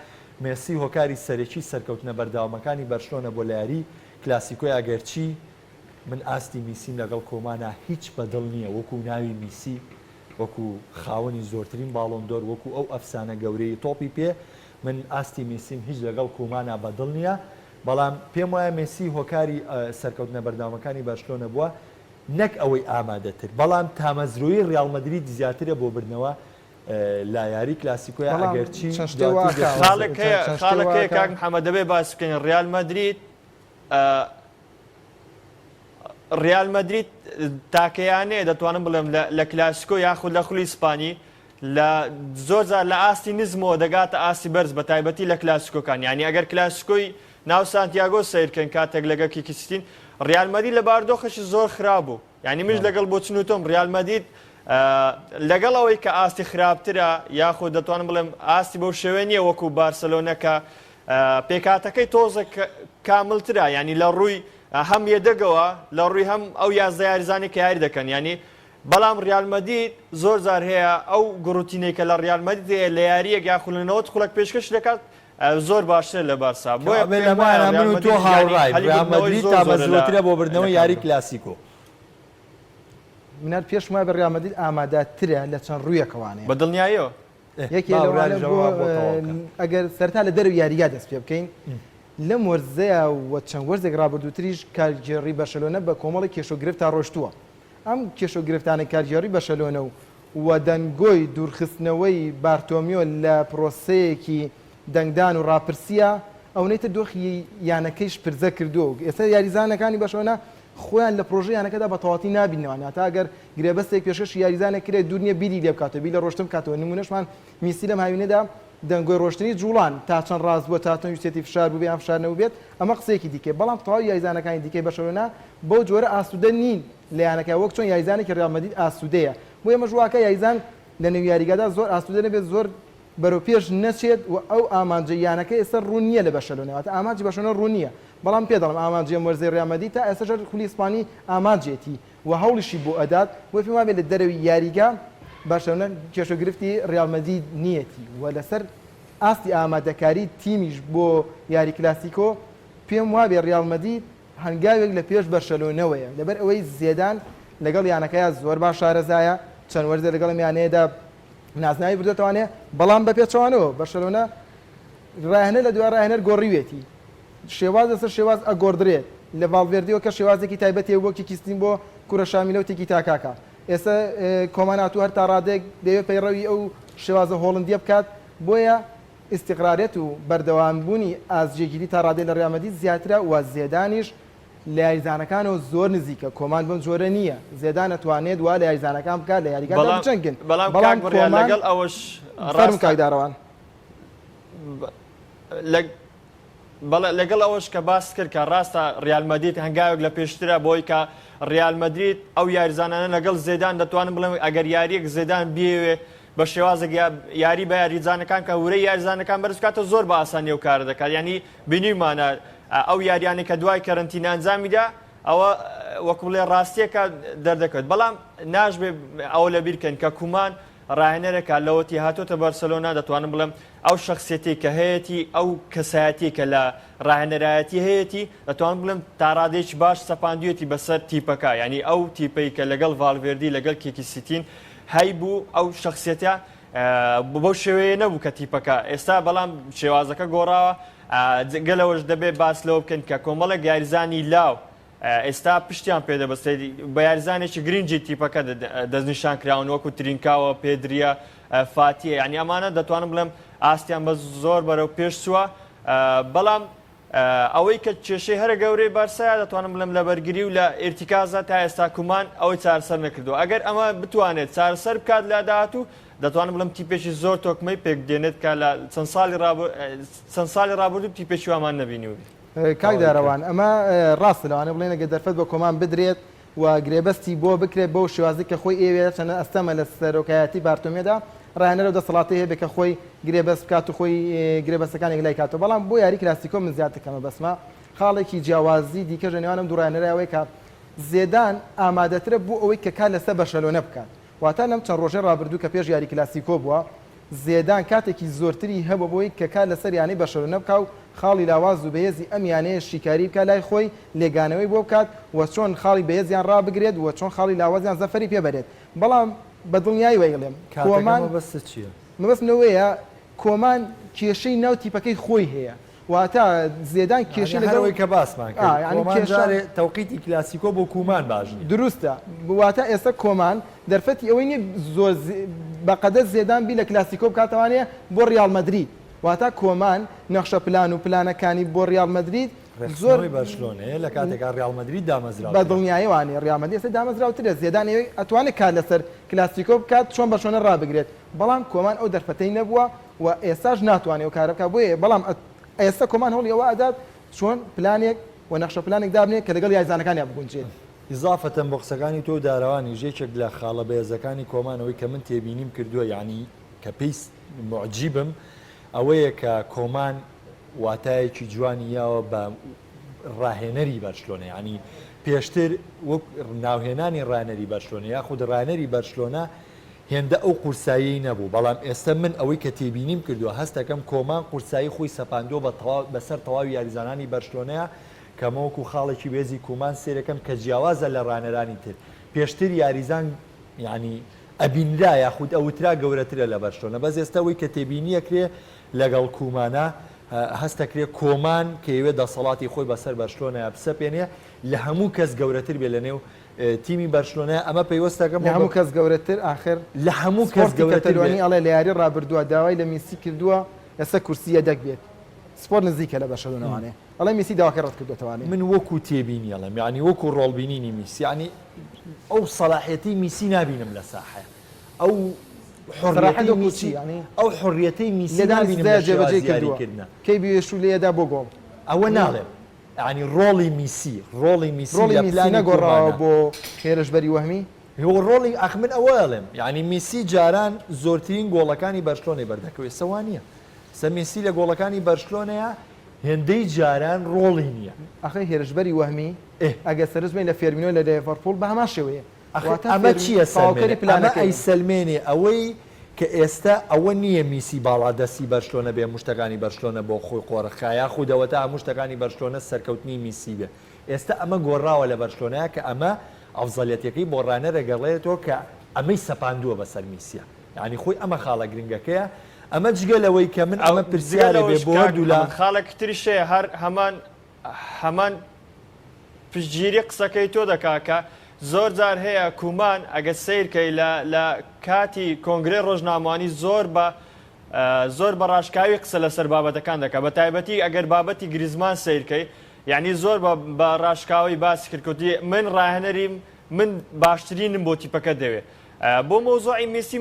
A: مێسی هۆکاری سەرەکی سەرکەوتنە بەردەوامەکانی بەرشلۆنە بۆ لە یاری کلاسیکۆی ئەگەرچی من ئاستی میسیم لەگەڵ کۆمانا هیچ بەدڵ نییە وەکو ناوی میسی وەکو خاوەنی زۆرترین باڵۆن دۆر وەکو ئەو ئەفسانە گەورەی تۆپی پێ من ئاستی میسیم هیچ لەگەڵ کۆمانا بەدڵ نییە بەڵام پێم وایە مێسی هۆکاری سەرکەوتنە بەردەوامەکانی بەرشلۆنە بووە نەک ئەوەی ئامادەتر بەڵام تامەزرۆیی ڕیاڵ مەدرید زیاترە بۆ بردنەوە لە یاری کلاسیکۆیا
B: بەڵام
A: ئەگەرچی
B: چەند شتێ
A: دواتر
B: واکە
A: دەچنە
C: خاڵێک هەیە
B: چەند شتێ
C: خاڵێک هەیە
B: واکە
C: کاک محەمەد دەبێ باسی بکەین ڕیال مەدرید ڕیال مەدرید تاکە یانەیە دەتوانم بڵێم لە کلاسیکۆ یاخود لە خولی ئیسپانی لە زۆر جار لە ئاستی نزمەوە دەگاتە ئاستی بەرز بە تایبەتی لە کلاسیکۆکان یعنی ئەگەر کلاسیکۆی ناو سانتیاگۆ سەیرکەن کاتێک لەگە کیکیستین ڕیال مەدرید لە باردۆخەشی زۆر خراپ بوو یعنی منش لەگەڵ بۆچون و تۆم ڕیال مەدرید لەگەڵ ئەوەی کە ئاستی خراپترە یاخود دەتوانم بڵێم ئاستی بەو شێوەیە نییە وەکو بارسەلۆنە کە پێکهاتەکەی تۆزێک کاملترە یانی لە ڕووی هەم یەدەگەوە لە ڕووی هەم ئەو 11 یاریزانی کە یاری دەکەن یانی بەڵام ریال مەدید زۆر جار هەیە ئەو گڕوتینەی کە لە ریال مەدید هەیە لە یاریەک یاخود لە 90 خولەک پێشکەش دەکات زۆر باشترە لە بارسا بۆیە
A: کەوابێ
C: پێم وایە
A: لەمایان
C: ریال
A: من و تۆ
C: مەدید یانی
A: هاوڕاین
C: هەلی
A: ریال
C: بردنەوەی
A: مەدرید
C: زۆر زۆرە لە
A: تامەزرۆترە بۆ
C: لە
A: بردنەوەی یاری
C: کامپ نو.
A: کلاسیکۆ.
B: من هەر پێشم وایە ریال مەدرید ئامادەترە لە چەند ڕوویەکەوانەیە.
C: بە دڵنیاییەوە.
B: یەکێ لەوانە بۆ ئەگەر سەرتا لە دەرەوەی یاریگا دەست پێ بکەین لەم وەرزەیە و چەند وەرزێک ڕابردووتریش کارگێڕی بەرشەلۆنە بە کۆمەڵی کێشە و گرفتا ڕۆشتووە. ئەم کێشە و گرفتانەی کارگێڕی بەرشەلۆنە و و دەنگۆی دوورخستنەوەی بارتۆمیۆ لە پرۆسەیەکی دەنگدان و ڕاپرسییە، ئەونەی تر دۆخی یانەکەی شپرزە کردووە و ئێستا یاریزانەکانی بەرشەلۆنە خۆیان لە پرۆژەی یانەکەدا بە تەواوەتی نابیننەوە، هەتا ئەگەر گرێبەستێک پێشکەشی یاریزانێک کرێت دوور نییە بیری لێ بکاتەوە، بیر لە ڕۆشتن بکاتەوە، نموونەشمان میسی لەم هاوینەدا دەنگۆی ڕۆشتنی جوڵان تا چەند ڕاست بووە، تا چەند ویستێتی فشار بووبێ یان فشار نەبووبێت، ئەمە قسەیەکی دیکەیە، بەڵام تەواوی یاریزانەکانی دیکەی بەرشەلۆنە بەو جۆرە ئاسوودە نین لە یانەکە وەک چۆن یاریزانێکی ڕیاڵ مەدرید ئاسوودەیە، بۆیە ئەمەش واکە یاریزان لە نێو یاریگادا زۆر ئاسوودە نەبێت، زۆر بەرەو پێش نەچێت و ئەو ئامانجەی یانەکە ئێستا ڕوون نییە لە بەرشەلۆنە، واتە ئامانجی بەرشەلۆنە ڕوون نییە، بەڵام پێ دەڵێم ئامانجی ئەم وەرزەی ڕیاڵ مەدرید تا ئێستاش هەر خولی ئیسپانی ئامانجێتی و هەوڵیشی بۆ ئەدات، بۆیە پێم وابێت لە دەرەوی یاریگا بەرشەلۆنە کێشە و گرفتی ڕیاڵ مەدرید نییەتی و لەسەر ئاستی ئامادەکاری تیمیش بۆ یاری کلاسیکۆ پێم وابێ ڕیاڵ مەدرید هەنگاوێک لە پێش بەرشەلۆنەوەیە، لەبەر ئەوەی زێدان لەگەڵ یانەکەیا زۆر باش شارەزایە، چەند وەرزێک لەگەڵ ئەم یانەیەدا نازناوی بردۆتەوانێ، بەڵام بە پێچەوانەوە بەرشەلۆنە راهێنەر لە دوای راهێنەر گۆڕیوێتی، شێواز لەسەر شێواز ئەگۆڕدرێت، لە ڤاڵڤێردیەوە کە شێوازێکی تایبەتی هەبوو بۆ کیکیستین بۆ کورە شامیلە و تیکی تاکاکا، ئێستا کۆمان هاتووە هەر تا رادەیەک دەیەوێت پەیڕەوی ئەو شێوازە هۆڵندیە بکات، بۆیە ئیستیقرارێت و بەردەوامبوونی ئاست جێگیری تا ڕادەی لە ڕیال مەدرید زیاترە و زێدانیش لە یاریزانەکانەوە زۆر نزیکە، کۆمان بەم جۆرە نییە، زێدان ئەتوانێت وا لە یاریزانەکان بکات لە یاریگادا
C: بەڵام
B: بجەنگن،
C: بەڵام
B: بەڵام
C: کاک بڕیار
B: کۆمان
C: لەگەڵ ئەوەش
B: فەرموو
C: ڕاستە
B: کاک دارەوان.
C: لە بەڵێ لەگەڵ ئەوەش کە باست کرد کە ڕاستە ڕیال مەدرید هەنگاوێک لە پێشترە بۆی کە ڕیال مەدرید ئەو یاریزانانە لەگەڵ زێدان دەتوانم بڵێم ئەگەر یاریەک زێدان بیەوێ بە شێوازێک یاری بە یاریزانەکان کە ورەی یاریزانەکان بەرز بکاتەوە زۆر بە ئاسانی ئەو کارە دەکات یعنی بینیمانە ئەو یاریانەی کە دوای کەرەنتینە ئەنجامیدا ئەوە وەکو بڵێ ڕاستیەکە دەردەکەوێت بەڵام ناشبێ ئەوە لەبیرکەن کە کومان ڕاهێنەرێکە لەوەتی هاتۆتە بەرسەلۆنا دەتوانم بڵێم ئەو شخصیەتی کە هەیەتی ئەو کەسایەتی کە لە ڕاهێنەرایەتی هەیەتی دەتوانم بڵێم تاڕادەیەکی باش سەپاندویەتی بەسەر تیپەکە یعنی ئەو تیپەی کە لەگەڵ ڤالڤێردی لەگەڵ کیکی سیتین هەیبوو ئەو شخصیەتە بەو شێوەیە نەبوو کە تیپەکە ئێستا بەڵام شێوازەکە گۆڕاوە گەلەوەش دەبێت باس لەوە بکەن کە کۆمەڵێک یاریزانی لاو ئێستا پشتیان پێدەبەستێت بە یاریزانێکی گرنگی تیپەکە دەستنیشان کراون وەکو ترینکاوە پێدریە فاتیە یعنی ئەمانە دەتوانم بڵێم ئاستیان بە زۆر بەرەو پێش چووە بەڵام ئەوەی کە کێشەی هەرە گەورەی بارسایە دەتوانم بڵێم لە بەرگری و لە ئیرتیکازە تا ئێستا کومان ئەوەی چارەسەر نەکردووە ئەگەر ئەمە بتوانێت چارەسەر بکات لە داهاتوو دەتوانم بڵێم تیپێکی زۆر تۆکمەی پێک دێنێت کە لە چەند ساڵی چەند ساڵی ڕابردوو تیپێکی وامان نەبینیوە.
B: کاک دارەوان ئەمە ڕاستە لەوانەیە بڵێن ئەگەر دەرفەت بە کۆمان بدرێت و گرێبەستی بۆ بکرێت بەو شێوازەی کە خۆی ئەیەوێت هەرچەندە ئەستەمە لە سەرۆکایەتی بارتۆمیۆدا ڕاهێنەر ئەو دەسەڵاتەی هەبێت کە خۆی گرێبەست بکات و خۆی گرێبەستەکان یەکلای کاتەوە بەڵام بۆ یاری کلاسیکۆ من زیاتر کە مەبەستمە خاڵێکی جیاوازی دیکەش لە نێوان ئەم دوو ڕاهێنەرە ئەوەیە کە زێدان ئامادەترە بۆ ئەوەی کە کار لەسەر بەرشەلۆنە بکات واتە لەم چەند ڕۆژەی ڕابردوو کە پێش یاری کلاسیکۆ بووە، زێدان کاتێکی زۆرتری هەبووە بۆی کە کار لەسەر یانەی بەرشەلۆنە بکا و خاڵی لاواز و بەهێزی ئەم یانەیە شیکاری بکا لای خۆی لێکدانەوەی بۆ بکات و چۆن خاڵی بەهێزیان ڕابگرێت و چۆن خاڵی لاوازیان زەفەری پێ بەرێت بەڵام بە دڵنیاییەوە ئەیڵێم
A: کاتەکە
B: کۆمان
A: مەبەستت چییە؟
B: مەبەستم لەوەیە کۆمان کێشەی ناو تیپەکەی خۆی هەیە واتە زێدان کێشەی
A: یانی هەر
B: لەگەڵ
A: ئەوەی کە باسمان
B: ئا
A: کرد
B: یانی
A: کۆمان
B: کێشە
A: جارێ تەوقیتی کلاسیکۆ بۆ کومان باش نییە.
B: دروستە واتە ئێستا کۆمان دەرفەتی ئەوەی نییە زۆر بەقەدەر زێدان بیر لە کلاسیکۆ بکاتەوانێ بۆ ڕیاڵ مەدرید واتە کۆمان نەخشە پلان و پلانەکانی بۆ ڕیاڵ مەدرید زۆر
A: ڕێکخستنەوەی بەرشلۆنەیە لە کاتێکا ڕیاڵ مەدرید
B: بە
A: دامەزراوترە.
B: دڵنیایی وانیە ڕیاڵ مەدرید ئێستا دامەزراوترە زێدان ئەوەی ئەتوانێت کار لەسەر کلاسیکۆ بکات چۆن بەرشلۆنە ڕابگرێت بەڵام کۆمان ئەو دەرفەتەی نەبووە و ئێستاش ناتوانێت ئەو کارە بکات بۆیە بەڵام ئێستا کۆمان هەوڵی ئەوە ئەدات چۆن پلانێک و نەخشە پلانێک دابنێت کە لەگەڵ یاریزانەکانیا بگونجێت.
A: ئیزافەتەن بۆ قسەکانی تۆ و دارەوانیش یەکێک لە خاڵە بەهێزەکانی کۆمان ئەوەی کە من تێبینیم کردووە یانی کە پێی موعجیبم ئەوەیە کە کۆمان واتایەکی جوانی یاوە بە ڕاهێنەری بەرشلۆنە یانی پێشتر وەک ناوهێنانی ڕانەری بەرشلۆنە یاخود ڕانەری بەرشلۆنە هێندە ئەو قورساییەی نەبوو، بەڵام ئێستە من ئەوەی کە تێبینیم کردووە هەست دەکەم کۆمان قورسایی خۆی سەپاندووە بە تەواو بەسەر تەواوی یاریزانانی بەرشلۆنەیا کە ئەمە وەکو خاڵێکی بەهێزی کومان سەیرەکەم کە جیاوازە لە ڕانەرانی تر پێشتر یاریزان یانی ئەبینرا یاخود ئەوترا گەورەترە لە بەرشلۆنە بەس ئێستە ئەوەی کە تێبینی ئەکرێ لەگەڵ کومانا هەست ئەکرێ کۆمان کە ئەیەوێ دەسەڵاتی خۆی بەسەر بەرشلۆنەیا بسەپێنێ لە هەموو کەس گەورەتر بێ لەنێو. تیمی بەرشلۆنەیە ئەمە پەیوەستەکەم
B: لە هەموو کەس گەورەتر ئاخر
A: لە هەموو کەس
B: سپۆرتی
A: گەورەتر بێ.
B: کەتەلۆنی ئەڵێ لە یاری ڕابردووە داوای لە میسی کردووە لەسەر کورسی یەدەک بێت سپۆرت نزیکە لە بەرشەلۆنەوانێ ئەڵێ میسی داواکەی ڕەت کردۆتەوانێ.
A: من وەکو تێبینی ئەڵێم یانی وەکو ڕۆڵ بینینی میسی یانی ئەو سەلاحیەتەی میسی نابینم لە ساحەیە ئەو
B: سەراحەت
A: حوڕیەتەی
B: وەکو چی
A: میسی
B: یانی
A: ئەو حوڕیەتەی میسی
B: لێدانی
A: نابینم
B: سزایە
A: لە
B: جێبەجێی
A: شێوازی
B: کردووە
A: یاریکردنە.
B: کەی بیوێ شوو لێدا بۆ گۆڵ
A: ئەوە ناڵێم یانی ڕۆڵی میسی ڕۆڵی میسی
B: ڕۆڵی
A: لە
B: میسی
A: پلانی
B: نەگۆڕاوە
A: کومانە.
B: بۆ هێرشبەری وەهمی؟
A: هۆ ڕۆڵی ئەخ من ئەوە ئەڵێم یانی میسی جاران زۆرترین گۆڵەکانی بەرشلۆنەی بەردەکەوێت ئێستا وا نییە ئێستا میسی لە گۆڵەکانی بەرشلۆنەیە هێندەی جاران ڕۆڵی نییە.
B: ئەخر هێرشبەری وەهمی
A: ئێ.
B: ئەگەر سەرنج بەین لە فێرمینۆ لە لێڤەرپوڵ بە هەمان شێوەیە
A: ئەخر
B: واتە
A: ئەمە
B: فێرم
A: چی ئەسەلمێنێ
B: تەواوکەری
A: ئەمە
B: پلانەکەیە.
A: ئەیسەلمێنێ ئەوەی کە ئێستا ئەوە نییە میسی باڵادەستی بەرشلۆنە بێ هەموو شتەکانی بەرشلۆنە بۆ خۆی قۆرخ کا یاخود ئەوەتا هەموو شتەکانی بەرشلۆنە سەرکەوتنی میسی بێ ئێستا ئەمە گۆڕاوە لە بەرشلۆنەیا کە ئەمە ئەفزەلیەتەکەی بۆ ڕانەر ئەگەڕێتەوە کە ئەمەی سەپاندووە بەسەر میسیا یانی خۆی ئەمە خاڵە گرنگەکەیە ئەمە جگە لەوەی کە من
C: ئەو
A: ئەمە
C: جگە
A: پرسیارێ بێ
C: لەوەش
A: بۆ
C: کاک
A: هەردوولا
C: محەمەد خاڵێکی تریش هەیە هەر هەمان هەمان پشتگیری قسەکەی تۆ دەکا کە زۆر جار هەیە کومان ئەگەر سەیر کەی لە لە کاتی کۆنگرەی ڕۆژنامەوانی زۆر بە زۆر بە ڕاشکاوی قسە لەسەر بابەتەکان دەکا بە تایبەتی ئەگەر بابەتی گریزمان سەیر کەی یعنی زۆر بە بە ڕاشکاوی باسی کرد کوتی من ڕاهێنەریم من باشترینم بۆ تیپەکە دەوێ بۆ مەوزوعی مێسی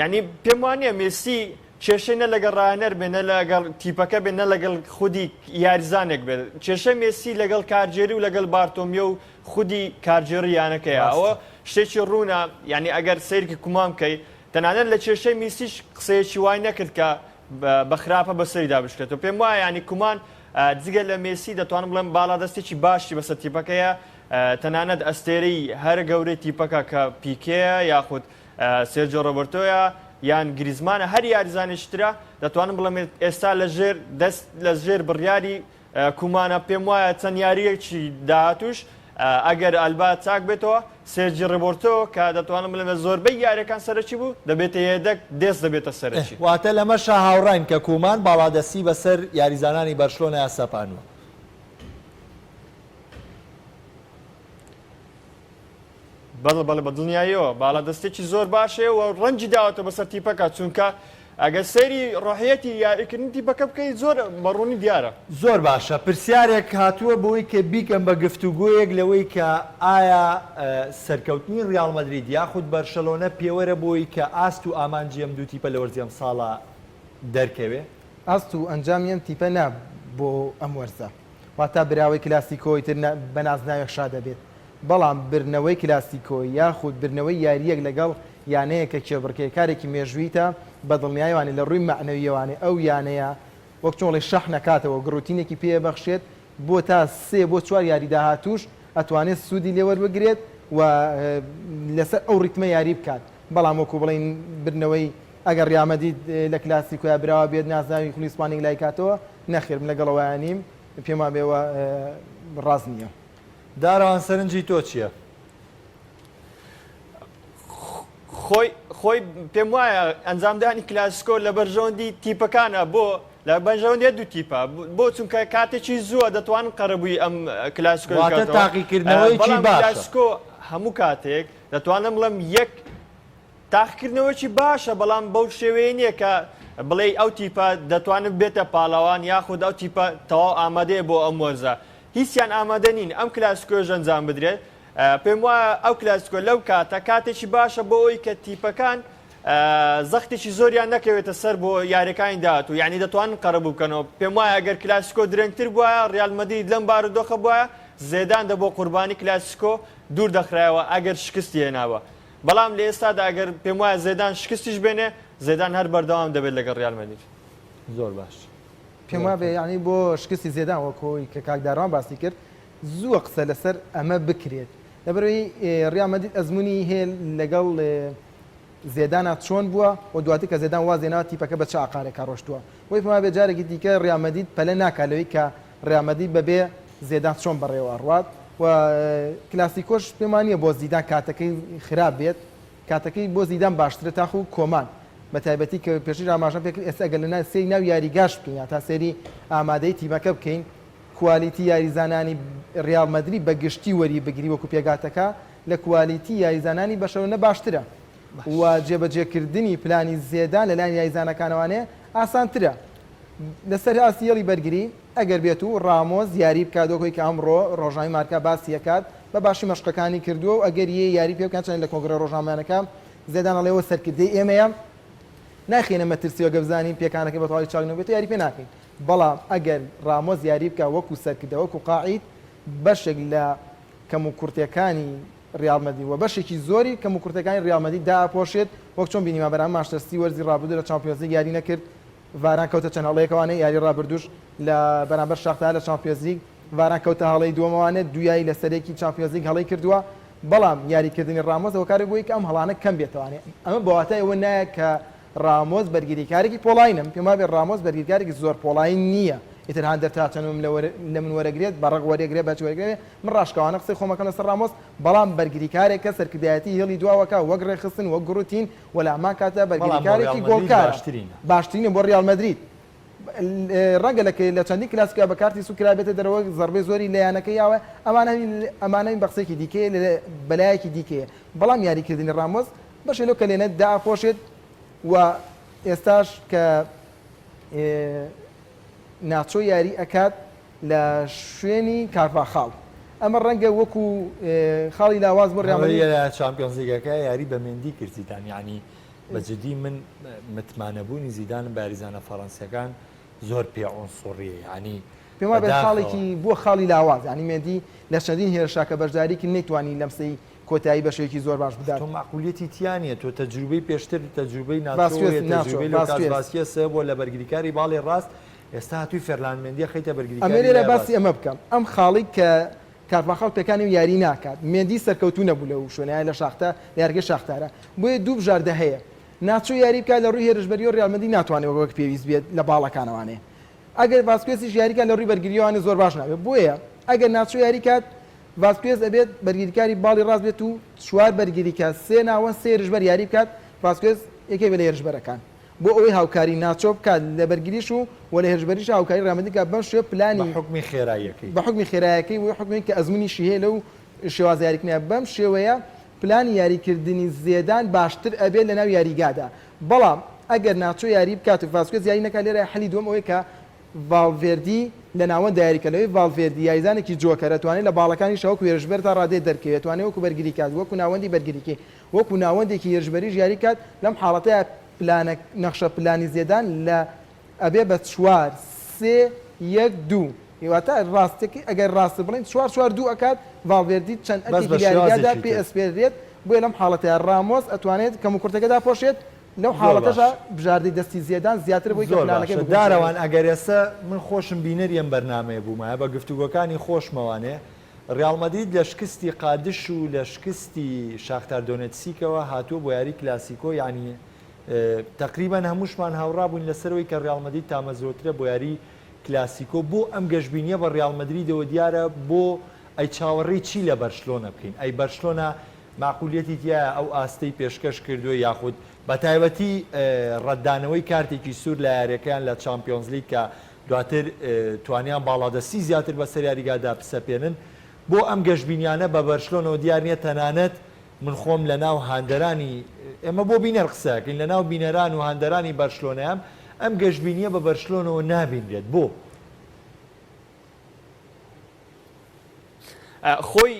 C: یعنی پێم وانییە مێسی کێشەی نە لەگەڵ ڕاهێنەر بێ نە لەگەڵ تیپەکە بێ نە لەگەڵ خودی یاریزانێک بێت کێشەی مێسی لەگەڵ کارگێری و لەگەڵ بارتۆمیۆ و خودی کارگێڕی یانەکەیە ئەوە
A: ڕاستە.
C: شتێکی ڕوونە یعنی ئەگەر سەیرکی کومان بکەی تەنانەت لە کێشەی میسیش قسەیەکی وای نەکرد کە بە خراپە بەسەریدا بشکێتەوە پێم وایە یعنی کومان جگە لە مێسی دەتوانم بڵێم باڵادەستێکی باشی بەسەر تیپەکەیە تەنانەت ئەستێرەی هەرە گەورەی تیپەکە کە پیکێیە یاخود سێرجۆ ڕۆبەرتۆیە یان گریزمانە هەر یاریزانێکی ترە دەتوانم بڵێم ئێستا لە ژێر دەست لە ژێر بڕیاری کومانە پێم وایە چەند یاریەکی داهاتوش ئەگەر ئەلبا چاک بێتەوە سێرجی ڕۆبەرتۆ کە دەتوانم بڵێم لە زۆربەی یاریەکان سەرەکی بوو دەبێتە یەدەک دێست دەبێتە سەرەکی.
A: واتە لەمەشا هاوڕاین کە کومان باڵادەستی بەسەر یاریزانانی بەرشلۆنەیا سەپانووە.
C: بەڵێ بەڵێ بە دڵنیاییەوە باڵادەستێکی زۆر باش هەیە و ڕەنجی داوەتە بەسەر تیپەکە چونکە ئەگەر سەیری ڕۆحیەتی یاریکردنی تیپەکە بکەیت زۆر بە ڕوونی دیارە.
A: زۆر باشە پرسیارێک هاتووە بۆی کە بیکەم بە گفتوگۆیەک لەوەی کە ئایا سەرکەوتنی ڕیاڵ مەدرید یاخود بەرشەلۆنە پێوەرە بۆی کە ئاست و ئامانجی ئەم دوو تیپە لە وەرزی ئەمساڵا دەرکەوێ؟
B: ئاست و ئەنجامی ئەم تیپە نا بۆ ئەم وەرزە واتا براوەی کلاسیکۆ ئیتر بە نازناوێک شاد دەبێت بەڵام بردنەوەی کلاسیکۆ یاخود بردنەوەی یارییەک لەگەڵ یانەیەک کە کێبڕکێکارێکی مێژووییتە بەدڵنیایەوانێ لە ڕووی مەعنەوییەوانێ ئەو یانەیە وەک چۆن ڵێی شەحن ئەکاتەوە گڕوتینێکی پێ ئەبەخشێت بۆ تا سێ بۆ چوار یاری داهاتووش ئەتوانێت سوودی لێ وەربگرێت و لەسەر ئەو ڕیتمە یاری بکات بەڵام وەکو بڵێین بردنەوەی ئەگەر ڕیال مەدرید لە کلاسیکۆیا براوە بێت نازناوی خولی ئیسپانی یەکلایی کاتەوە نەخێر من لەگەڵ ئەوەیا نیم پێم وابێ ئەوە ڕاست نییە.
A: دارەوان سەرنجی تۆ چییە؟
C: خۆی خۆی پێم وایە ئەنجامدانی کلاسیکۆ لە بەرژەوەندی تیپەکانە بۆ لە بەرژەوەندی دوو تیپە بۆ چونکە کاتێکی زووە دەتوانن قەرەبووی ئەم کلاسیکۆ
A: واتە
C: بکاتەوە.
A: تاقیکردنەوەیەکی
C: بەڵام
A: باشە.
C: کلاسیکۆ هەموو کاتێک دەتوانم بڵێم یەک تاقیکردنەوەیەکی باشە بەڵام بەو شێوەیە نییە کە بڵێی ئەو تیپە دەتوانێت بێتە پاڵەوان یاخود ئەو تیپە تەواو ئامادەیە بۆ ئەم وەرزە هیچیان ئامادە نین ئەم کلاسیکۆیش ئەنجام بدرێت پێم وایە ئەو کلاسیکۆ لەو کاتە کاتێکی باشە بۆ ئەوی کە تیپەکان زەختێکی زۆریان نەکەوێتە سەر بۆ یاریەکانی داهاتوو یعنی دەتوانن قەرەبوو بکەنەوە پێم وایە ئەگەر کلاسیکۆ درەنگتر بوایە ڕیال مەدرید لەم بارودۆخە بوایە زێدان دەبووە قوربانی کلاسیکۆ دوور دەخرایەوە ئەگەر شکستی هێنابا بەڵام لە ئێستادا ئەگەر پێموایە زێدان شکستیش بێنێ، زێدان هەر بەردەوام دەبێت لەگەڵ ریال مەدرید.
A: زۆر باش.
B: پێم وابێ یانی بۆ شکستی زێدان وەک ئەوەی کە کاک داروان باسی کرد زووە قسە لەسەر ئەمە بکرێت لەبەرئەوەی ریال مەدرید ئەزموونی هەیە لەگەڵ زێدانا چۆن بووە و دواتر کە زێدان واز هێناوە تیپەکە بە چ ئاقارێکا ڕۆشتووە بۆیە پێم وابێ جارێکی دیکە ریال مەدرید پەلە ناکات لەوەی کە ریال مەدرید بەبێ زێدان چۆن بەڕێوە ئەڕوات و کلاسیکۆش پێم وانییە بۆ زیدان کاتەکەی خراپ بێت کاتەکەی بۆ زیدان باشترە تاخو کۆمان بە تایبەتی کە پێشتریش ئاماژەم پێکرد ئێستا ئەگەر لە سەیری ناو یاریگاش بکەین یا تا سەیری ئامادەی تیمەکە بکەین کوالیتی یاریزانانی ریال مەدرید بە گشتی وەری بگری وەکو پێکهاتەکە. لە کوالیتی یاریزانانی بەرشەلۆنە باشترە و جێبەجێکردنی پلانی زێدان لەلایەن یاریزانەکانەوانێ ئاسانترە. لەسەر ئاستی هێڵی بەرگری، ئەگەر بێت و ڕامۆس یاری بکات وەک ئەوەی کە ئەمڕۆ ڕۆژنامەی مارکا باسی ئەکات، بە باشی مەشقەکانی کردووە و ئەگەر یێ یاری پێ بکات چەندێک لە کۆنگرە ڕۆژنامەوانەکە زێدان ئەڵێ ئەوە سەرکردەی ئێمەیە نایخەینە مەترسیەوە گەر بزانین پێکانەکەی بە تەواوی چاک نەبێت یاری پێ ناکەین بەڵام ئەگەر ڕامۆس یاری بکات وەکو سەرکردە وەکو قائید بەشێک لە کەموکورتیەکانی ڕیاڵ مەدرید و بەشێکی زۆری کەموکورتیەکانی ڕیاڵ مەدرید دائەپۆشێت وەک چۆن بینیمان بەرامبەر مانچستەر سیتی وەرزی ڕابردوو لە چامپیۆنزلیگ یاری نەکرد ڤاران کەوتە چەند هەڵەیەکەوانێ یاری ڕابردووش لە بەرامبەر شاختار لە چامپیۆنزلیگ ڤاران کەوتە هەڵەی دووەمەوانێ دوو یاری لەسەرێکی چامپیۆنزلیگ هەڵەی کردووە بەڵام یاریکردنی ڕامۆس هۆکارێک بووی کە ئەم هەڵانە کەم بێتەوانێ ئەمە بە واتای ئەوە نایە کە ڕامۆس بەرگریکارێکی پۆڵاینە من پێم وابێ ڕامۆس بەرگریکارێکی زۆر پۆڵاین نییە ئیتر هاندەر تا چەند لە من وەرەگرێت بە ڕق وەرێگرێ بە چ وەرگرێ من ڕاشکاوانە قسەی خۆم ئەکەم لەسەر ڕامۆس بەڵام بەرگریکارێکە سەرکردایەتی هێڵی دواوەکە وەک ڕێکخستن وەک گوڕوتین و لە هەمان کاتدا
A: بەڵام بۆ ڕیاڵ
B: بەرگریکارێکی
A: مەدرید
B: گۆڵکارە
A: باشترینە.
B: باشترینە بۆ ڕیاڵ مەدرید ڕەنگە لە لە چەندین کلاسیکا بە کارتی سوور کرابێتە دەرەوە زەڕبەی زۆری لە یانەکەی یاوە ئەمانە ئەمانە بە قسەیەکی دیکەیە بەلایەکی دیکەیە بەڵام یاریکردنی ڕامۆس بەشێ لەو کەلێنە دائەپۆشێت و ئێستاش کە ناچۆ یاری ئەکات لە شوێنی کارڤاخاڵ ئەمە ڕەنگە وەکو خاڵی لاواز بۆ ڕیال مەدرید
A: لە چامپیۆنزلیگەکە یاری بە مێندی کرد زیدان یعنی بە جدی من متمانەبوونی زیدانم بە یاریزانە فەڕەنسیەکان زۆر پێ عونسوڕیە یعنی
B: پێم وابێت خاڵێکی بووە خاڵی لاواز یعنی مێندی لە چەندین هێرشا کە بەشداری کرد نەیتوانی لەمسەی کۆتایی بە شێوەیەکی زۆر باش بدات.
A: تۆ مەعقولیەتی تیا نیە تۆ تەجروبەی پێشتر تەجروبەی ناچۆ هەیە تەجروبەی لوکاس ڤاسکێس هەبووە لە بەرگریکاری باڵی ڕاست ئێستا هاتووی فێرلاند مێندی ئەخەیتە بەرگریکاری
B: ئەمەوێ لێرە
A: لای
B: باسی
A: ڕاست.
B: ئەمە بکەم ئەم خاڵەی کە کارڤاخاڵ پێکانی و یاری ناکات مێندی سەرکەوتوو نەبوو لەو شوێنە لە شاختە لە یاریگەی شاختارە بۆیە دوو بژاردە هەیە ناچۆ یاری بکات لە ڕووی هێرشبەریەوە ڕیال مەدرید ناتوانێت وەک پێویست بێت لە باڵەکانەوانێ ئەگەر ڤاسکێسیش یاری کات لە ڕووی بەرگریەوانێ زۆر باش نابێت بۆیە ئەگەر ناچۆ یاری کات ڤاسکێز ئەبێت بەرگریکاری باڵی ڕاست بێت و چوار بەرگریکار سێ ناوەند سێ هێرشبەر یاری بکات، ڤاسکێز یەکێک بێت لە هێرشبەرەکان بۆ ئەوەی هاوکاری ناچۆ بکات لە بەرگریش و و لە هێرشبەریش هاوکاری ریال مەدرید بکات بەم شێوە
A: پلانی بە حوکمی خێراییەکەی.
B: بە حوکمی خێرایەکەی و حوکمی کە ئەزموونیشی هەیە لەو شێوازە یاریکردنە بەم شێوەیە پلانی یاریکردنی زێدان باشتر ئەبێت لەناو یاریگادا بەڵام ئەگەر ناچۆ یاری بکات و ڤاسکێز یاری نەکات لێرە حەلی دووەم ئەوەیە کە ڤاڵڤێردی لە ناوەندا یاری کرد، لەوەی ڤاڵڤێردی یاریزانێکی جۆکەرە، توانای لە باڵەکانیشا وەکو هێرشبەر تا ڕادەیەک دەرکەوێت، توانای وەکو بەرگریکار، وەکو ناوەندی بەرگریی، وەکو ناوەندێکی هێرشبەریش یاری بکات، لەم حاڵەتەیا پلانە نەخشە پلانی زێدان لە ئەبێ بە چوار، سێ، یەک، دوو، واتە ڕاستەکەی ئەگەر ڕاستر بڵێین چوار چوار دوو ئەکات، ڤاڵڤێردی چەند
A: بەس
B: ئەرکێکی
A: بە
B: لە یاریگادا
A: شێوازێکی
B: پێ
A: تر.
B: ئەسپێررێت، بۆیە لەم حاڵەتەیا ڕامۆس ئەتوانێت کەموکورتەکە داپۆشێت، لەو
A: زۆر
B: حاڵەتەشا
A: باشە.
B: بژاردەی دەستی زێدان زیاترە بۆی کە
A: زۆر
B: پلانەکەی
A: باشە
B: بگونجێنێت.
A: دارەوان ئەگەر ئێستا من خۆشم بینەری ئەم بەرنامەیە بوومایە بە گفتوگۆکانی خۆشمەوانێ ڕیاڵ مەدرید لە شکستی قادش و لە شکستی شاختار دۆنێتسیکەوە هاتووە بۆ یاری کلاسیکۆ یانی تەقریبەن هەمووشمان هاوڕا بووین لەسەرەوەی کە ڕیاڵ مەدرید تامەزرۆترە بۆ یاری کلاسیکۆ بۆ ئەم گەشبینیە بە ڕیاڵ مەدریدەوە دیارە بۆ ئەی چاوەڕێی چی لە بەرشلۆنە بکەین ئەی بەرشلۆنە مەعقولیەتی تیایە ئەو ئاستەی پێشکەش کردووە یاخود بەتایبەتی ڕەتدانەوەی کارتێکی سوور لە یاریەکەیان لە چامپیۆنزلیگ کە دواتر توانیان باڵادەستی زیاتر بەسەر یاریگادا بسەپێنن بۆ ئەم گەشبینیانە بە بەرشلۆنەوە دیار نیە تەنانەت من خۆم لەناو هاندەرانی ئێمە بۆ بینەر قسەکەین لەناو بینەران و هاندەرانی بەرشلۆنەیام ئەم گەشبینیە بە بەرشلۆنەوە نابینرێت بۆ؟
C: خۆی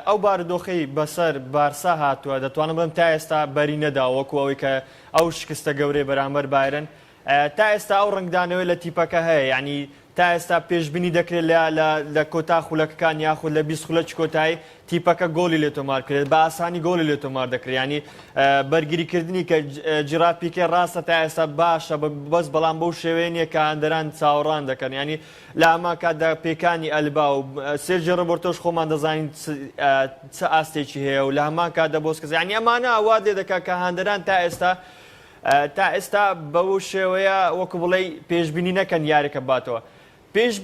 C: ئەو بارودۆخەی بەسەر بارسا هاتووە دەتوانم بڵێم تا ئێستا بەری نەداوە وەکو ئەوەی کە ئەو شکستە گەورەی بەرامبەر بایرن تا ئێستا ئەو ڕەنگدانەوەی لە تیپەکە هەیە یعنی تا ئێستا پێشبینی دەکرێت لە لە لە کۆتا خولەکەکان یاخود لە 20 خولەکی کۆتایی تیپەکە گۆلی لێ تۆمار کرێت بە ئاسانی گۆلی لێ تۆمار دەکرێت ینی بەرگریکردنی کە جیرارد پیکێ ڕاستە تا ئێستا باشە بەس بەڵام بەو شێوەیە نییە کە هاندەران چاوەڕوان دەکەن ینی لە هەمان کاتدا پێکانی ئەلبا و سێرجی ڕۆبۆرتۆش خۆمان دەزانین چ ئاستێکی هەیە و لە هەمان کاتدا بۆسکەس یعنی ئەمانە وا لێ دەکات کە هاندەران تا ئێستا تا ئێستا بەو شێوەیە وەکو بڵێ پێشبینی نەکەن یاریەکە باتەوە پێش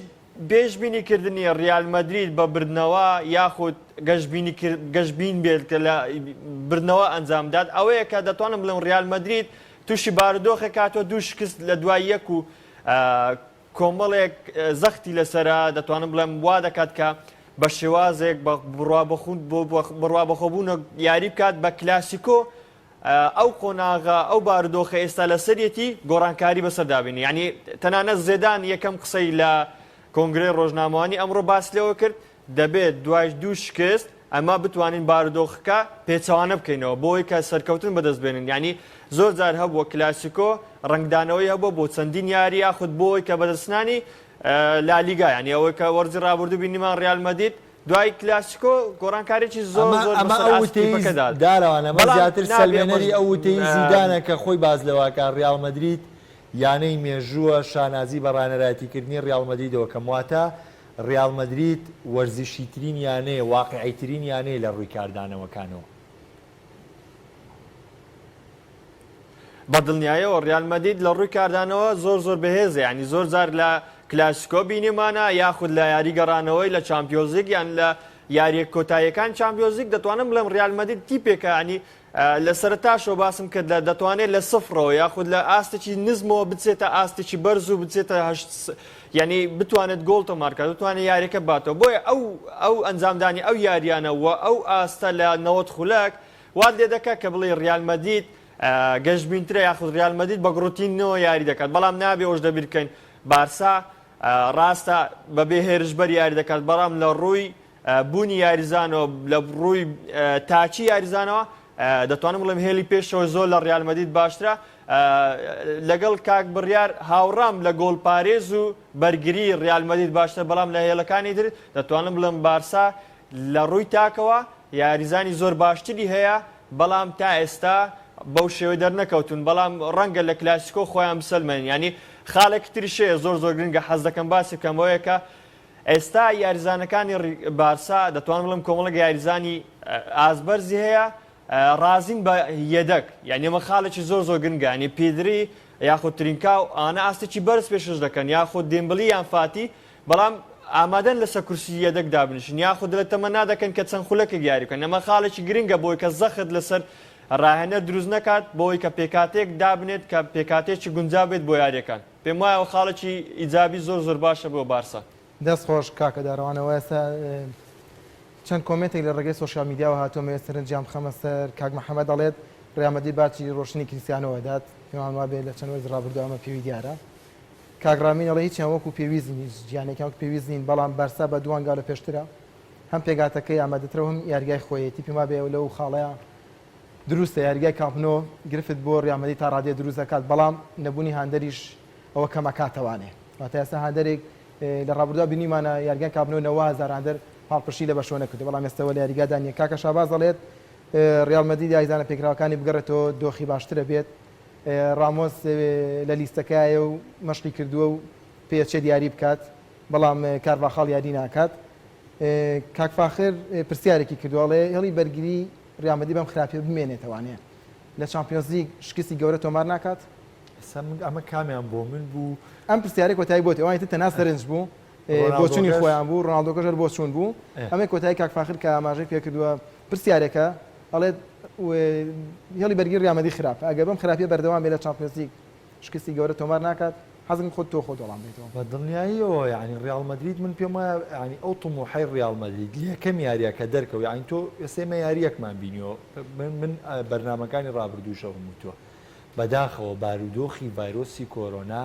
C: پێشبینی کردنی ڕیال مەدرید بە بردنەوە یاخود گەشبینی گەشبین بێت کە لە بردنەوە ئەنجامدات ئەوەیە کە دەتوانم بڵێم ڕیال مەدرید تووشی بارودۆخێک هاتووە دوو شکست لە دوای یەک و کۆمەڵێک زەختی لەسەرە، دەتوانم بڵێم وا دەکات کە بە شێوازێک بە بڕوا بەخۆبوونە یاری بکات بە کلاسیکۆ ئەو قۆناغە ئەو بارودۆخە ئێستا لەسەریەتی گۆڕانکاری بەسەردا بینی یعنی تەنانەت زێدان یەکەم قسەی لە کۆنگرەی ڕۆژنامەوانی ئەمڕۆ باس لەوە کرد دەبێت دوای دوو شکست ئەمە بتوانین بارودۆخەکە پێچەوانە بکەینەوە بۆی کە سەرکەوتن بەدەست بێنین یعنی زۆر جار هەبووە کلاسیکۆ ڕەنگدانەوەی هەبووە بۆ چەندین یاری یاخود بۆی کە بەدەستنانی لالیگا یعنی ئەوەی کە وەرزی ڕابردوو بینیمان ڕیال مەدید دوای کلاسیکۆ گۆڕانکاریی زۆر
A: ئەمە
C: زۆر
A: ئەمە
C: بەسەر
A: ئەو
C: ئاستی
A: وتەی
C: تیپەکەدا هات.
A: دارەوان ئەمە
C: بەڵام
A: زیاتر
C: نابێ ئەمەش
A: سەلمێنەری ئەو وتەی زیدانە کە خۆی باس لەوە ئەکا ڕیاڵ مەدرید یانەی مێژووە شانازی بە ڕانەرایەتیکردنی ڕیاڵ مەدریدەوە کەم واتە ڕیاڵ مەدرید وەرزشیترین یانەیە واقیعیترین یانەیە لە ڕووی کاردانەوەکانەوە.
C: بە دڵنیایەوە ڕیال مەدید لە ڕووی کاردانەوە زۆر زۆر بەهێزە یانی زۆر جار لە کلاسیکۆ بینیمانە یاخود لە یاری گەڕانەوەی لە چامپیۆزیک یان لە یاریە کۆتاییەکان چامپیۆزیک دەتوانم بڵێم ڕیال مەدید تیپێکە ینی لە سەرتاشەوە باسم کرد لە دەتوانێت لە سفرەوە یاخود لە ئاستێکی نزمەوە بچێتە ئاستێکی بەرز و بچێتە هەشت ینی بتوانێت گۆڵ تۆمارکات بتوانێت یاریەکە باتەوە بۆیە ئەو ئەو ئەنجامدانی ئەو یاریانە و ئەو ئاستە لە 90 خولەک وات لێ دەکات کە بڵێی ریال مەدید گەشبینترە یاخود ریال مەدید بە گڕوتینەوە یاری دەکات، بەڵام نابێ ئەوەش لەبیر بکەین بارسا راستە بەبێ هێرشبەر یاری دەکات، بەڵام لە رووی بوونی یاریزانەوە لە رووی تاکی یاریزانەوە دەتوانم بڵێم هێلی پێشەوە زۆر لە ریال مەدید باشترە. لەگەڵ کاک بڕیار هاوڕام لە گۆڵپارێز و بەرگری ریال مەدید باشترە، بەڵام لە هێڵەکانی تر دەتوانم بڵێم بارسا لە ڕووی تاکەوە یاریزانی زۆر باشتری هەیە، بەڵام تا ئێستا بەو شێوەی دەرنەکەوتوون، بەڵام ڕەنگە لە کلاسیکۆ خۆیان بسەلمێنن، یانی خاڵێکی تریش هەیە زۆر زۆر گرنگە حەز دەکەم باسی بکەم ئەوەیە کە ئێستا یاریزانەکانی بارسا دەتوانم بڵێم کۆمەڵێک یاریزانی ئاست بەرزی هەیە ڕازین بە یەدەک، یانی ئەمە خاڵێکی زۆر زۆر گرنگە، یانی پیدری یاخود ترینکاو ئەوانە ئاستێکی بەرز پێشکەش دەکەن یاخود دێمبلی یان فاتی بەڵام ئامادەن لەسەر کورسی یەدەگ دابنیشن یاخود لە تەمەنا دەکەن کە چەند خولەکێک یاری بکەن، ئەمە خاڵێکی گرنگە بۆی کە زەخت لەسەر راهێنەر دروست نەکات بۆی کە پێکهاتەیەک دابنێت کە پێکهاتەیەکی گونجاو بێت بۆ یارییەکان، پێموایە ئەوە خاڵێکی ئیجابی زۆر زۆر باشە بۆ بارسا.
B: دەست خۆش کاکە دارەوان ئەوە ئێستا چەند comment ێک لە ڕێگەی social media وە هاتووە مەوێت سەرنجیان بخەمە سەر کاک محەمەد ئەڵێت ڕیال مەدرید باجی ڕۆشتنی کریستیانۆ ئەدات پێمان وابێ لە چەند وەرزی ڕابردوو ئەمە پێوی دیارە کاک ڕامین ئەڵێ هیچیان وەکو پێویست نین، هیچ یانەیەکیان وەک پێویست نین، بەڵام بارسا بە دوو هەنگاو لە پێشترە، هەم پێکهاتەکەی ئامادەترە و هەم یاریگای خۆیەتی، پێم وابێ لەو خاڵەیا دروستە، یاریگای کامپ نۆ گرفت بۆ ریال مەدرید تا ڕادەیە دروست دەکات، بەڵام نەبوونی هاندەریش ئەوە کەم ئەکاتەوانێ، واتە ئێستا هاندەرێک لە ڕابردووا بینیمانە یاریگای کامپ نۆ 90 هەزار هاندەر پاڵپشتی لە بەرشلۆنە کردووە، بەڵام ئێستا لە یاریگادا نییە. کاکە شاباز دەڵێت ریال مەدرید یاریزانە پێکراوەکانی بگەڕێتەوە دۆخی باشترە بێت، ڕامۆس لە لیستەکایە و مەشقی کردووە و پێچێت یاری بکات، بەڵام کارڤاخاڵ یاری ناکات. کاک فاخر پرسیارێکی کردووە، ئەڵێ هێڵی بەرگری ریال مەدرید بەم خراپیە بمێنێتەوانێ لە چامپیۆنزلیگ شکستی گەورە تۆمار ناکات؟
A: ئێستا من ئەمە کامیان بۆ من بوو؟
B: ئەم پرسیارەی کۆتایی بۆ تۆ، ئەوانی تر تەنها سەرنج بوو، بۆچوونی خۆیان بوو، ڕۆناڵدۆکەش هەر بۆچوون بوو. ئەمەی کۆتایی کاک فاخر کە ئاماژەی پێکردووە پرسیارێکە، ئەڵێت هێڵی بەرگری ریال مەدرید خراپە، ئەگەر بەم خراپیە بەردەوام بێت لە چامپیۆنزلیگ شکستی گەورە تۆمار ناکات؟ حەزم خۆت تۆ خۆت وەڵام بدەیتەوە.
A: بە دڵنیاییەوە یانی ریال مەدرید من پێم وایە یانی ئەو طموحەی ریال مەدرید لە یەکەم یاریە کە دەرکەوت یانی تۆ ئێستا ئێمە یاریەکمان بینیوە من من بەرنامەکانی رابردووش ئەوم وتووە بەداخەوە بارودۆخی ڤایرۆسی کۆرۆنا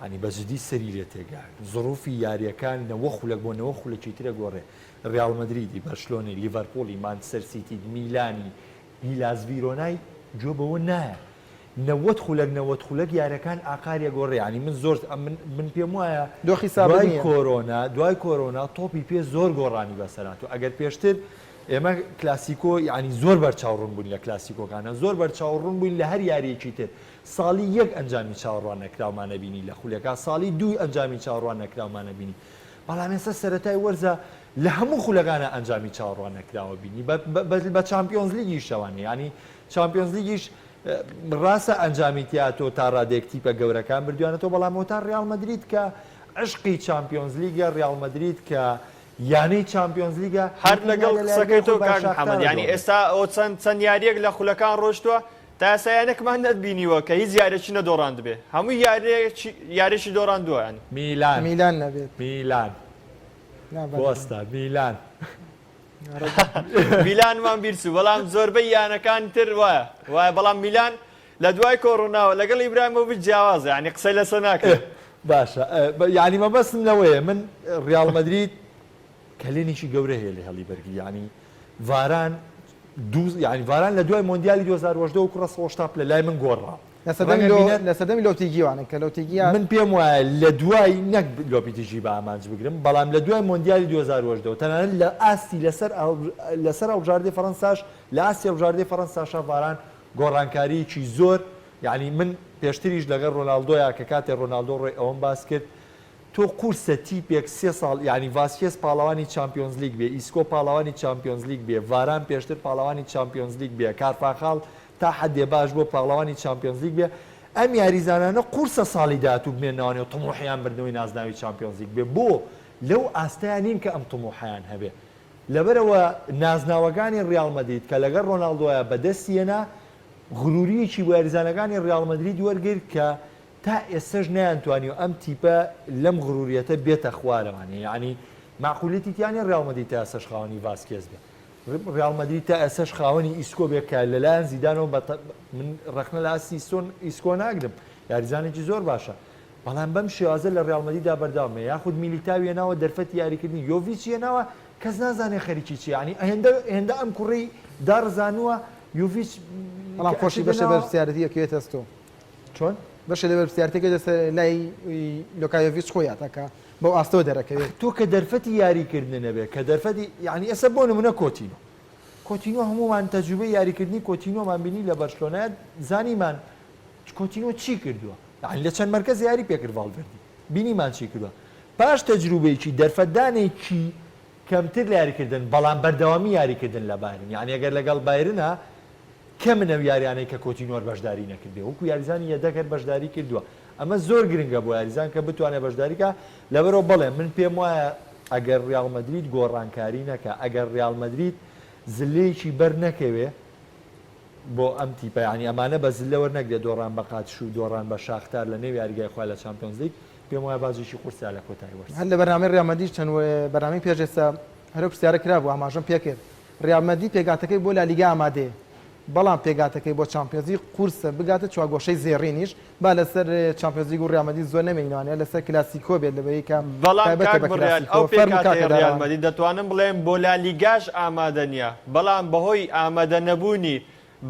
A: یانی بە جدی سەری لێ تێگا زڕوفی یاریەکان نەوە خولەک بۆ نەوە خولەکی ترە گۆڕێ ڕیاڵ مەدریدی، بەرشلۆنەی، لیڤەرپوڵی، مانچستەر سیتی، میلانی، هیلاس ڤیرۆنای گوێ بەوە نایە 90 خولەک 90 خولەک یاریەکان ئاقاریە گۆڕێ یانی من زۆر من من پێم وایە
B: دۆخی سابت
A: دوای
B: نییە.
A: کۆرۆنا دوای کۆرۆنا تۆپی پێ زۆر گۆڕانی بەسەر هاتووە ئەگەر پێشتر ئێمە کلاسیکۆ یانی زۆر بەرچاو ڕوون بووین لە کلاسیکۆکانە زۆر بەرچاو ڕوون بووین لە هەر یاریەکی تر ساڵی یەک ئەنجامی چاوەڕوان نەکراومان نەبینی لە خولەکە ساڵی دوو ئەنجامی چاوەڕوان نەکراومان نەبینی بەڵام ئێستا سەرەتای وەرزە لە هەموو خولەکانا ئەنجامی چاوەڕوان نەکراوە بینی بە چامپیۆنز لیگیشەوە یانی چامپیۆنز لیگیش ڕاستە ئەنجامی تیا تۆ تا ڕادێک تیپە گەورەکان بردویانەتەوە بەڵام ئەوتا ڕیاڵ مەدرید کە عشقی چامپیۆنز لیگە ڕیاڵ مەدرید کە یانەی چامپیۆنز لیگە
C: هەر
A: یەکەم
C: لەگەڵ
A: یاریە لە
C: قسەکەی
A: یاریگای
C: تۆ
A: خۆی بە
C: کاک محەممەد
A: شاختارە
C: یانی
A: دۆڕێ.
C: ئێستا ئەو چەند چەند یاریەک لە خولەکان ڕۆشتووە تا ئێستا یانەکمان نەتبینیوە کە هیچ یاریەکی نەدۆڕاندبێ هەموو یاریەکی یاریەکی دۆڕاندووە یانی.
A: میلان
B: میلان نەبێت.
A: میلان. وەستا میلان.
C: میلانمان بیرچوو بەڵام زۆربەی یانەکان تر وایە وایە بەڵام میلان لە دوای کۆرۆناوە لەگەڵ ئیبراهیمۆڤیچ جیاوازە یانی قسەی لەسەر ناکرێت.
A: باشە یانی مەبەستم لەوەیە من ڕیاڵ مەدرید کەلێنێکی گەورە هەیە لە هێڵی بەرگری یانی ڤاران دوو یانی ڤاران لە دوای مۆندیالی 2018 و کوڕە 180 پلە لای من گۆڕا.
B: لە سەردەمی لۆ لە سەردەمی لۆپتیگیوانە کە لۆپتیگی
A: من پێم وایە لە دوای نەک لۆپیتیگی بە ئامانج بگرم بەڵام لە دوای مۆندیالی 2018 و تەنانەت لە ئاستی لەسەر لەسەر هەڵبژاردەی فەڕەنساش لە ئاستی هەڵبژاردەی فەڕەنساشا ڤاران گۆڕانکارییەکی زۆر یانی من پێشتریش لەگەڵ ڕۆناڵدۆیا کە کاتێ ڕۆناڵدۆ ڕۆی ئەوەم باس کرد تۆ قورسە تیپێک سێ ساڵ یانی ڤاسکێز پاڵەوانی چامپیۆنزلیگ بێ ئیسکۆ پاڵەوانی چامپیۆنزلیگ بێ ڤاران پێشتر پاڵەوانی چامپیۆنزلیگ بێ کارفاخاڵ تا حەدێ باش بووە پاڵەوانی چامپیۆنزلیگ بێ ئەم یاریزانانە قورسە ساڵی داهاتوو بمێننەوانێ و تموحیان بردنەوەی نازناوی چامپیۆنزلیگ بێ بۆ لەو ئاستەیا نین کە ئەم تموحەیان هەبێ لەبەرئەوە نازناوەکانی ڕیاڵ مەدرید کە لەگەڵ ڕۆناڵدۆیا بەدەستی هێنا غروریەکی بۆ یاریزانەکانی ڕیاڵ مەدرید وەرگرت کە تا ئێستەش نەیانتوانیوە ئەم تیپە لەم غروریەتە بێتە خوارەوانێ یەعنی مەعقولیەتی تیا نیە ڕیاڵ مەدرید تا ئێستەش خاوەنی ڤاسکێز بێ ڕیاڵ مەدرید تا ئێستەش خاوەنی ئیسکۆ بێ کە لەلایەن زیدانەوە بە من ڕەخنە لە ئاستی ئیسکۆ ناگرم یاریزانێکی زۆر باشە بەڵام بەم شێوازە لە ڕیاڵ مەدریدا بەردەوامە یاخود میلیتاوی هێناوە دەرفەتی یاریکردنی یۆڤیچی هێناوە کەس نازانێ خەریکی چیە یانی هێندە هێندە ئەم کوڕەی داڕزانووە یۆڤیچ
B: بەڵام خۆشی بەشێ بەرپرسیارەتی ئەکەوێتە ئەستۆ.
A: چۆن؟
B: بەشێ لە بەرپرسیارەتی ئەکەوێتە سەر لای لۆکایۆڤیچ خۆی هەتا کە بەو ئاستەوە دەرەکەوێت.
A: تۆ کە دەرفەتی یاریکردنت نەبێ کە دەرفەتی یانی ئێستا بۆ نمونە کۆتینۆ کۆتینۆ هەموومان تەجروبەی یاریکردنی کۆتینۆمان بینی لە بەرشلۆنە زانیمان کۆتینۆ چی کردووە یانی لە چەند مەرکەز یاری پێکرد ڤاڵڤێردی بینیمان چی کردووە پاش تەجروبەیەکی دەرفەتدانێکی کەمتر لە یاریکردن بەڵام بەردەوامی یاریکردن لە بایرن یانی ئەگەر لەگەڵ بایرنە کەمن ئەو یاریانەی کە کۆتینۆر بەشداری نەکردێ وەکو یاریزانی یەدەگ هەر بەشداری کردووە ئەمە زۆر گرنگە بۆ یاریزان کە بتوانێت بەشداری کا لەبەرەوە بەڵێ من پێم وایە ئەگەر ڕیاڵ مەدرید گۆڕانکاری نەکا ئەگەر ڕیاڵ مەدرید زلەیەکی بەر نەکەوێ بۆ ئەم تیپە یانی ئەمانە بە زلە وەرنەگرێ دۆڕان بە قاتش و دۆڕان بە شاختار لە نێو یاریگای خۆیان لە چامپیۆنزلیگ پێم وایە باجێکی قورسە لە کۆتایی وەرز.
B: هەر لە بەرنامەی ڕیال مەدریدیش چەند بەرنامەی پێش ئێستا هەر ئەو پرسیارە کرابوو ئاماژەم پێکرد ڕیال مەدرید پێکهاتەکەی بۆ لالیگا ئامادەیە بەڵام پێکهاتەکەی بۆ چامپیۆنزلیگ قورسە بگاتە چوارگۆشەی زێڕینیش با لەسەر چامپیۆنزلیگ و ڕیال مەدرید زۆر نەمێنینەوە لەسەر کلاسیکۆ بێت لەبەرئەوەی کە
C: بەڵام
B: تایبەتە
C: کاک
B: بە
C: بڕیار
B: کلاسیکۆ
C: ئەو
B: فەرموو
C: پێکهاتەی
B: کاکە
C: ڕیال
B: داروان.
C: مەدرید دەتوانم بڵێم بۆ لالیگاش ئامادە نییە بەڵام بەهۆی ئامادە نەبوونی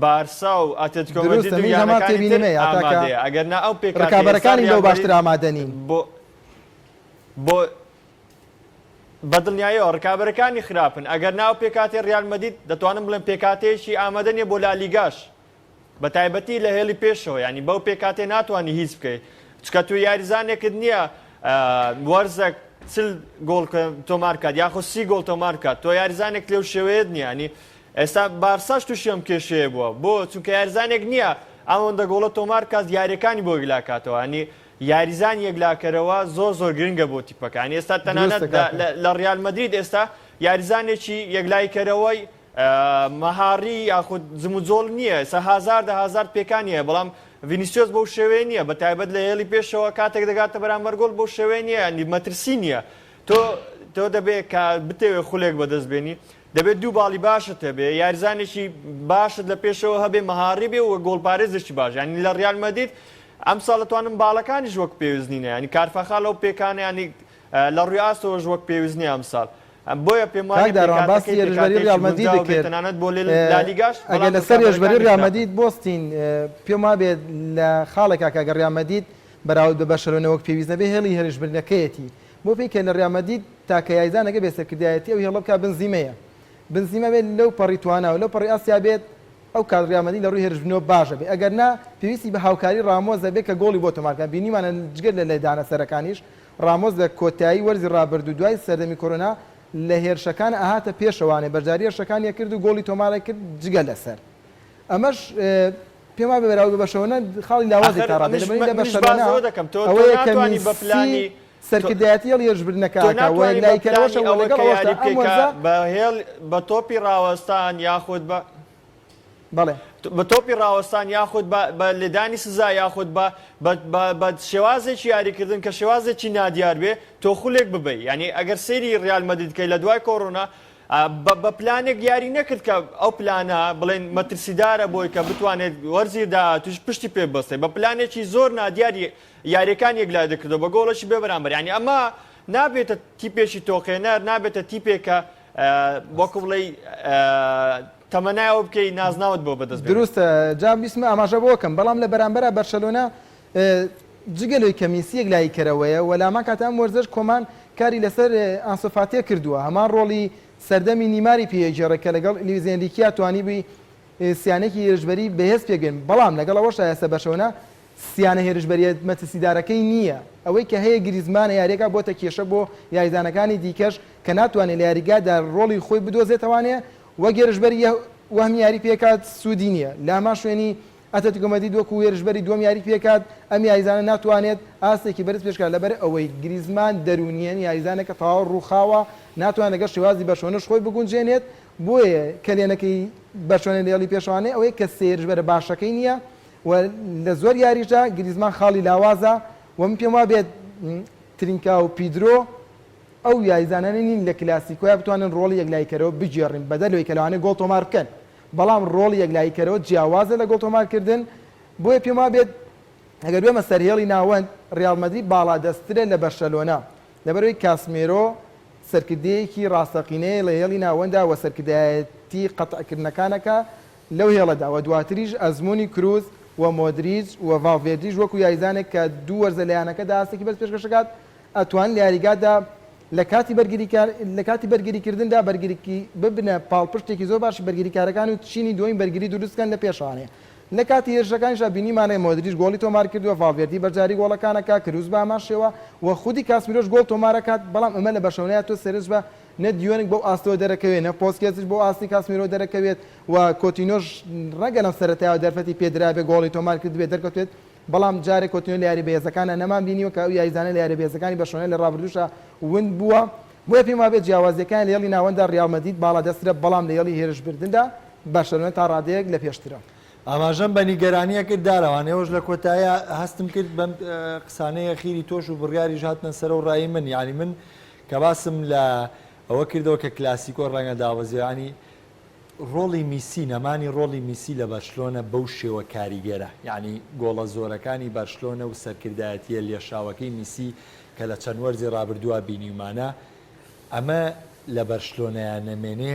C: بارسا و ئاتلێتیکۆ
B: دروستە
C: مەدرید و
B: منیش هەمان
C: یانەکانی تر
B: تێبینیم هەیە هەتا کە
C: ئامادەیە ئەگەرنا ئەو پێکهاتەی ئێستا
B: ڕکابەرەکانی
C: ڕیال
B: لەو
C: مەدرید
B: باشتر ئامادە نین.
C: بۆ بۆ بەدڵنیاییەوە ڕکابەرەکانی خراپن ئەگەرنا ئەو پێکهاتەی ڕیال مەدرید دەتوانم بڵێم پێکهاتەیەکی ئامادە نییە بۆ لالیگاش بە تایبەتی لە هێڵی پێشەوە یانی بەو پێکهاتەیە ناتوانانی هیچ بکەیت چکە تو یاریزانێکت نییە وەرزەک چل گۆڵ تۆمار کات یاخۆ سی گۆڵ تۆمار کات تۆ یاریزانێک لەو شێوەیەت نییە ینی ئێستا بارساش تووشی ئەم کێشەیە بووە بۆ چونکە یاریزانێک نییە ئەوەندە گۆڵە تۆمار کات یاریەکانی بۆ یەکلاکاتەوە ینی یاریزان یەکلاکەرەوە زۆر زۆر گرنگە بۆ تیپەکان ئێستا تەنانەت لە ڕیال مەدرید ئێستا یاریزانێکی یەکلایکەرەوەی مەهاری یاخود جموجۆڵ نییە، ئێستا هازاردە هازارد پێکانی هەیە، بەڵام ڤینیسیۆس بەو شێوەیە نییە، بە تایبەت لە هێڵی پێشەوە کاتێک دەگاتە بەرامبەر گۆڵ بەو شێوەیە نییە، یانی مەترسی نییە. تۆ تۆ دەبێت کە بتەوێت خولێک بەدەست بێنی دەبێت دوو باڵی باشت هەبێ، یاریزانێکی باشت لە پێشەوە هەبێ، مەهاری بێ و گۆڵپارێزێکی باش. یانی لە ڕیال مەدرید ئەمساڵ دەتوانم باڵەکانیش وەک پێویست نینە، یانی کارفاخال ئەو پێکانە یانی لە ڕووی ئاستەوەش وەک پێویست نییە ئەمساڵ. بۆیە پێم
B: کاک
C: وانیە
B: داروان باسی
C: پێکهاتەکەی
B: هێرشبەری
C: پێکهاتەیەکی
B: ڕیال مەدریدت
C: گونجاو بێت
B: کرد
C: تەنانەت بۆ لالیگاش
B: ئەگەر
C: بەڵام
B: لەسەر هێرشبەری
C: ڕکابەرەکانی
B: ڕیال
C: خراپن.
B: مەدرید بۆستین پێم وابێت لە خاڵێکا کە ئەگەر ڕیال مەدرید بەراورد بە بەرشەلۆنە وەک پێویست نەبێت هێڵی هێرشبردنەکەیەتی بۆ پێی کە لە ڕیال مەدرید تاکە یاریزانەکە بێت سەرکردایەتی ئەو هێڵە بکات بنزیمەیە بنزیمە بێت لەو پەڕی توانا و لەو پەڕی ئاستیا بێت ئەو کات ڕیال مەدرید لە ڕووی هێرشبردنەوە باش ئەبێت ئەگەر نا پێویستی بە هاوکاری ڕامۆس ئەبێت کە گۆڵی بۆ تۆمار بکات بینیمانە جگە لە لێدانە سەرەکانیش ڕامۆس لە کۆتایی وەرزی ڕابردوو دوای سەردەمی کۆرۆنا لە هێرشەکان ئەهاتە پێشەوانێ بەشداری هێرشەکانی ئەکرد و گۆڵی تۆمار ئەکرد جگە لەسەر ئەمەش پێم وابێ بەراورد بە بەرشەلۆنە خاڵی لاوازی
C: ئاخر
B: تا ڕادەیەک
C: منیش
B: لەبەرئەوەی لە
C: منیش باس
B: بەرشەلۆنە
C: لەوە دەکەم تۆ تۆ
B: ئەوەیە کە
C: ناتوانی بە
B: میسی
C: پلانی تۆ
B: سەرکردایەتی هێڵی هێرشبردنەکە
C: تۆ
B: ئەکا و
C: ناتوانی بە
B: یەکلاییکەرەوەشە
C: پلانی
B: و
C: ئەوە
B: لەگەڵ
C: کە
B: ئەوەشدا
C: یاری
B: ئەم
C: بکەی کە
B: وەرزە
C: بە هێڵ بە تۆپی ڕاوەستان یاخود بە.
B: بەڵێ.
C: بە تۆپی ڕاوەستان یاخود بە بە لێدانی سزا یاخود بە بە بە بە شێوازێکی یاریکردن کە شێوازێکی نادیار بێ تۆ خولێک ببەی یانی ئەگەر سەیری ڕیال مەدرید کەی لە دوای کۆرۆنا بە بە پلانێک یاری نەکرد کە ئەو پلانە بڵێن مەترسیدارە بۆی کە بتوانێت وەرزی داهاتووش پشتی پێ ببەستێ بە پلانێکی زۆر نادیاری یاریەکان یەکلای دەکردەوە بە گۆڵێکی بێ بەرامبەر یانی ئەمە نابێتە تیپێکی تۆقێنەر نابێتە تیپێک کە وەکو بڵێی تەمەنای ئەوە بکەی نازناوت بۆ بەدەست بێنێت.
B: دروستە جا ویستم ئاماژە بەوە کەم بەڵام لە بەرامبەرا بەرشەلۆنە جگە لەوەی کە میسی یەکلایی کەرەوەیە و لامان کاتە ئەم وەرزەش کۆمان کاری لەسەر ئانسۆ فاتێ کردووە هەمان ڕۆڵی سەردەمی نیماری پێ ئەگێڕێ کە لەگەڵ لویز ئێنریکیا توانیبووی سیانێکی هێرشبەری بەهێز پێک بێن بەڵام لەگەڵ ئەوەشا ئێستا بەرشەلۆنە سیانە هێرشبەرییە مەترسیدارەکەی نییە، ئەوەی کە هەیە گریزمانە یارییەکە بۆتە کێشە بۆ یاریزانەکانی دیکەش کە ناتوانێت لە یاریگادا ڕۆڵی خۆی بدۆزێتەوانێ وەک هێرشبەری وەهمی یاری پێکات سوودی نییە لە هەمان شوێنی ئەتلەتیکۆ مەدرید وەکو هێرشبەری دووەم یاری پێکات ئەم یاریزانە ناتوانێت ئاستێکی بەرز پێشکات لەبەر ئەوەی گریزمان دەروونیەن یاریزانێکە تەواو ڕووخاوە ناتوانێت لەگەڵ شێوازی بەرشۆنەش خۆی بگونجێنێت بۆیە کەلێنەکەی بەرشۆنە لە هێڵی پێشەوانەی ئەوەیە کە سێ هێرشبەرە باشەکەی نییە و لە زۆر یاریشدا گریزمان خاڵی لاوازە و من پێم وابێت ترینکاو و پیدرۆ ئەو یاریزانانە نین لە کلاسیکۆیا بتوانن ڕۆڵی یەکلاییکەرەوە بگێڕن بەدەر لەوەی کە لەوانەیە گۆڵ تۆمار بکەن بەڵام ڕۆڵی یەکلاییکەرەوە جیاوازە لە گۆڵ تۆمارکردن بۆیە پێم وابێت ئەگەر بێمە سەر هێڵی ناوەند ڕیاڵ مەدرید باڵادەستترە لە بەرشەلۆنە لەبەرئەوەی کاسمێرۆ سەرکردەیەکی ڕاستەقینەیە لە هێڵی ناوەندا و سەرکردایەتی قەتعکردنەکانەکە لەو هێڵەدا و دواتریش ئەزموونی کروز و مۆدریچ و ڤاڵڤێردیش وەکو یاریزانێک کە دوو وەرزە لە یانەکەدا ئاستێکی بەرز پێشکەش دەکات ئەتوانن لە یاریگادا لە کاتی بەرگریکار لە کاتی بەرگریکردندا بەرگریکی ببنە پاڵپشتێکی زۆر باشی بەرگریکارەکان و چینی دووەمی بەرگری دروست بکەن لە پێشەوانەیە لە کاتی هێرشەکانیشدا بینیمانە مۆدریچ گۆڵی تۆمار کردووە ڤاڵڤێردی بەشداری گۆڵەکان ئەکات کروز بە هەمان شێوە و خودی کاسمیرۆش گۆڵ تۆمار ئەکات بەڵام ئەمە لە بەرشەلۆنەیە تۆ سەرنج بە نە دیۆنگ بەو ئاستەوە دەرەکەوێت، نە پۆسکێتسیش بەو ئاستی کاسمیرۆ دەرەکەوێت و کۆتینۆش ڕەنگە لەم سەرەتایەوە دەرفەتی پێدرابێت گۆڵی تۆمار کردبێت دەرکەوتبێت، بەڵام جارێ کۆتینۆ لە یارییە بەهێزەکاندا نەمانبینیوە کە ئەو یاریزانە لە یارییە بەهێزەکانی بەرشلۆنە لە ڕابردووشا ون بووە، بۆیە پێم وابێت جیاوازییەکان لە هێڵی ناوەنددا ڕیاڵ مەدرید باڵادەستترە، بەڵام لە هێڵی هێرشبردندا بەرشەلۆنە تا ڕادەیەک لە پێشترە.
A: ئاماژەم بە نیگەرانییە کرد دارەوان، ئێوەش لە کۆتاییا هەستم کرد بەم قسانەی ئەخیری تۆش و بڕیاریش هاتنە سەرەو ڕای من، یانی من کە باسم لە ئەوە کردەوە کە کلاسیکۆ ڕەنگە دابەزێ یانی ڕۆڵی میسی نەمانی ڕۆڵی میسی لە بەرشلۆنە بەو شێوە کاریگەرە یانی گۆڵە زۆرەکانی بەرشلۆنە و سەرکردایەتیە لێشاوەکەی میسی کە لە چەند وەرزی ڕابردووە بینیومانە ئەمە لە بەرشلۆنەیا نەمێنێ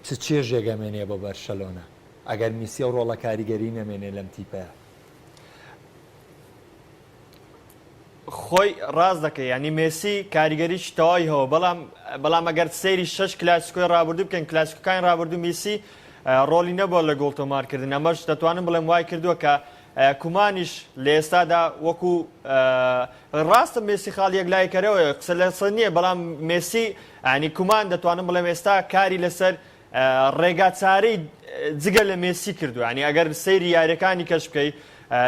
A: چ چێژێک ئەمێنێ بۆ بەرشەلۆنە ئەگەر میسی ئەو ڕۆڵە کاریگەری نەمێنێ لەم تیپەیا؟
C: خۆی ڕاست دەکەی یانی مێسی کاریگەریی تەواوی هەوە بەڵام بەڵام ئەگەر سەیری شەش کلاسیکۆی ڕابردوو بکەین کلاسیکۆکانی ڕابردوو میسی ڕۆڵی نەبووە لە گۆڵ تۆمارکردن ئەمەش دەتوانم بڵێم وای کردووە کە کومانیش لە ئێستادا وەکو ڕاستە مێسی خاڵ یەکلاییکەرەوەیە قسە لەسەر نییە بەڵام مێسی ینی کومان دەتوانم بڵێم ئێستا کاری لەسەر ڕێگا چارەی جگە لە مێسی کردو ینی ئەگەر سەیری یاریەکانی کەش بکەی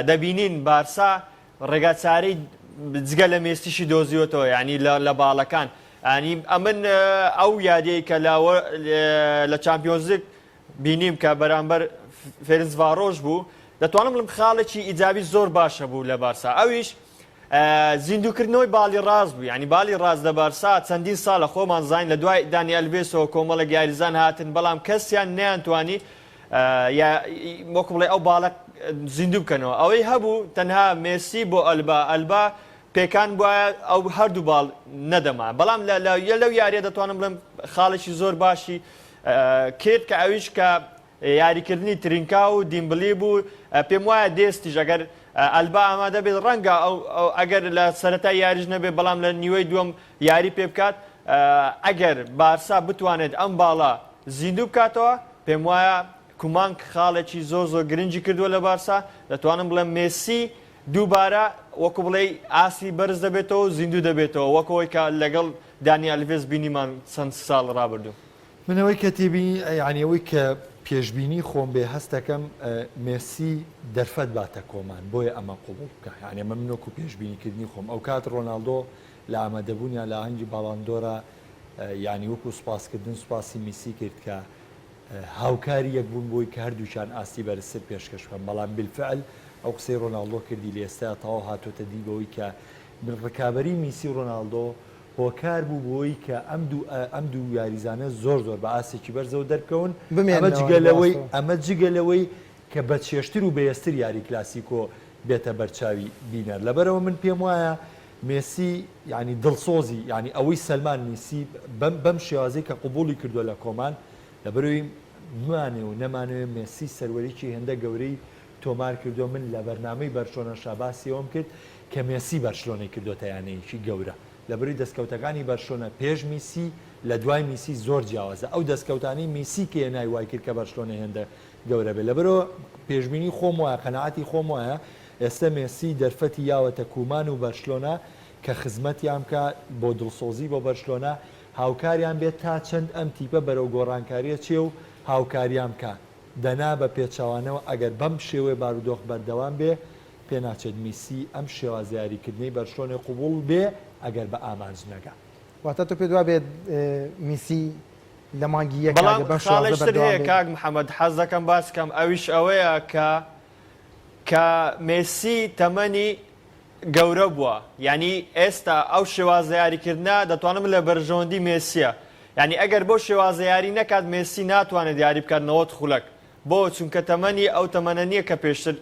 C: دەبینین بارسا ڕێگا چارەی جگە لە مێسیشی دۆزیوەتەوە یانی لە باڵەکان ینی ئەمن ئەو یاریەی کە لە چامپیۆنزلیگ بینیم کە بەرامبەر فێرنسڤارۆش بوو دەتوانم بڵێم خاڵێکی ئیجابی زۆر باشە بوو لە بارسا ئەویش زیندووکردنەوەی باڵی ڕاست بوو یعنی باڵی ڕاست لە بارسا چەندین ساڵە خۆمان زانین لە دوای دانی ئەلڤێسەوە کۆمەڵێک یاریزان هاتن بەڵام کەسیان نەیانتوانی وەکو بڵێ ئەو باڵە زیندوو بکەنەوە ئەوەی هەبوو تەنها مێسی بۆ ئەلبا ئەلبا پێکان بواە ئەو هەردوو باڵ نەدەما بەڵام لە لەو یاریە دەتوانم بڵێم خاڵێکی زۆر باشی کرد کە ئەویش کە یاریکردنی ترینکا و دیمبلی بوو پێم وایە دێستیش ئەگەر ئەلبا ئامادە بێت ڕەنگە ئەو ئەگەر لە سەرەتای یاریش نەبێت بەڵام لە نیوەی دووەم یاری پێ بکات ئەگەر بارسا بتوانێت ئەم باڵە زیندوو بکاتەوە، پێموایە کومان خاڵێکی زۆر زۆر گرنگی کردووە لە بارسا، دەتوانم بڵێم مێسی دووبارە وەکو بڵێی ئاستی بەرز دەبێتەوە و زیندوو دەبێتەوە وەک ئەوەی کە لەگەڵ دانی ئەلڤێس بینیمان چەند ساڵ ڕابردوو.
A: من ئەوەی کە تێبینی یانی ئەوەی کە پێشبینی خۆم بێ هەست دەکەم مێسی دەرفەت باتە کۆمان بۆیە ئەمە قبوڵ بکا یانی ئەمە من وەکو پێشبینی کردنی خۆم ئەوکات ڕۆناڵدۆ لە ئامادەبوونیان لە ئاهەنگی باڵاندۆرا یانی وەکو سوپاسکردن سوپاسی میسی کرد کە. هاوکاری یەک بوون بۆی کە هەردووکیان ئاستی بەرزتر پێشکەش بکەن، بەڵام بیلفعل ئەو قسەی ڕۆناڵدۆ کردی لە ئێستایا تەواو هاتۆتە دی بەوەی کە ڕکابەری میسی و ڕۆناڵدۆ هۆکار بوو بۆی کە ئەم دوو ئەم دوو یاریزانە زۆر زۆر بە ئاستێکی بەرزەوە دەربکەون، ئەمە
B: بمێننەوە
A: جگە
B: لە
A: لەوەی
B: ئاستەوە.
A: ئەمە جگە لەوەی کە بە چێژتر و بەهێزتر یاری کلاسیکۆ بێتە بەرچاوی بینەر لەبەرئەوە من پێم وایە مێسی یانی دڵسۆزی یانی ئەوەی سەلمان میسی بەم بەم شێوازەی کە قبوڵی کردووە لە کۆمان لەبەرئەوەی بمانەوێ و نەمانەوێ مێسی سەروەریی هێندە گەورەی تۆمار کردووە من لە بەرنامەی بەرشلۆنەشا باسی ئەوەم کرد کە مێسی بەرشلۆنەی کردۆتە یانەیەکی گەورە لەبەرئەوەی دەستکەوتەکانی بەرشلۆنە پێش میسی لە دوای میسی زۆر جیاوازە ئەو دەستکەوتانەی میسی کە هێنای وای کرد کە بەرشلۆنە هێندە گەورە بێت لەبەرئەوە پێشبینی خۆم وایە قەناعەتی خۆم وایە ئێستە مێسی دەرفەتی یاوەتە کومان و بەرشلۆنە کە خزمەتیان بکا بۆ دڵسۆزی بۆ بەرشلۆنە هاوکاریان بێت تا چەند ئەم تیپە بەرەو گۆڕانکاریە چێ و هاوکاریان بکا دەنا بە پێچەوانەوە ئەگەر بەم شێوەیە بارودۆخ بەردەوام بێ پێناچێت میسی ئەم شێوازە یاریکردنەی بەرشلۆنەی قبوڵ بێ ئەگەر بە ئامانج نەگا.
B: واتە تۆ پێت وابێت میسی لە مانگی یەک
C: بەڵام
B: ئەگەر بەم شێوازە
C: خاڵێکی تر
B: بەردەوام
C: هەیە
B: بێت.
C: کاک محەمەد حەز دەکەم باس کەم ئەویش ئەوەیە کە کە مێسی تەمەنی گەورە بووە یانی ئێستا ئەو شێوازە یاریکردنە دەتوانم لە بەرژەوەندی مێسیە یانی ئەگەر بەو شێوازە یاری نەکات مێسی ناتوانێت یاری بکات 90 خولەک بۆ چونکە تەمەنی ئەو تەمەنە نییە کە پێشتر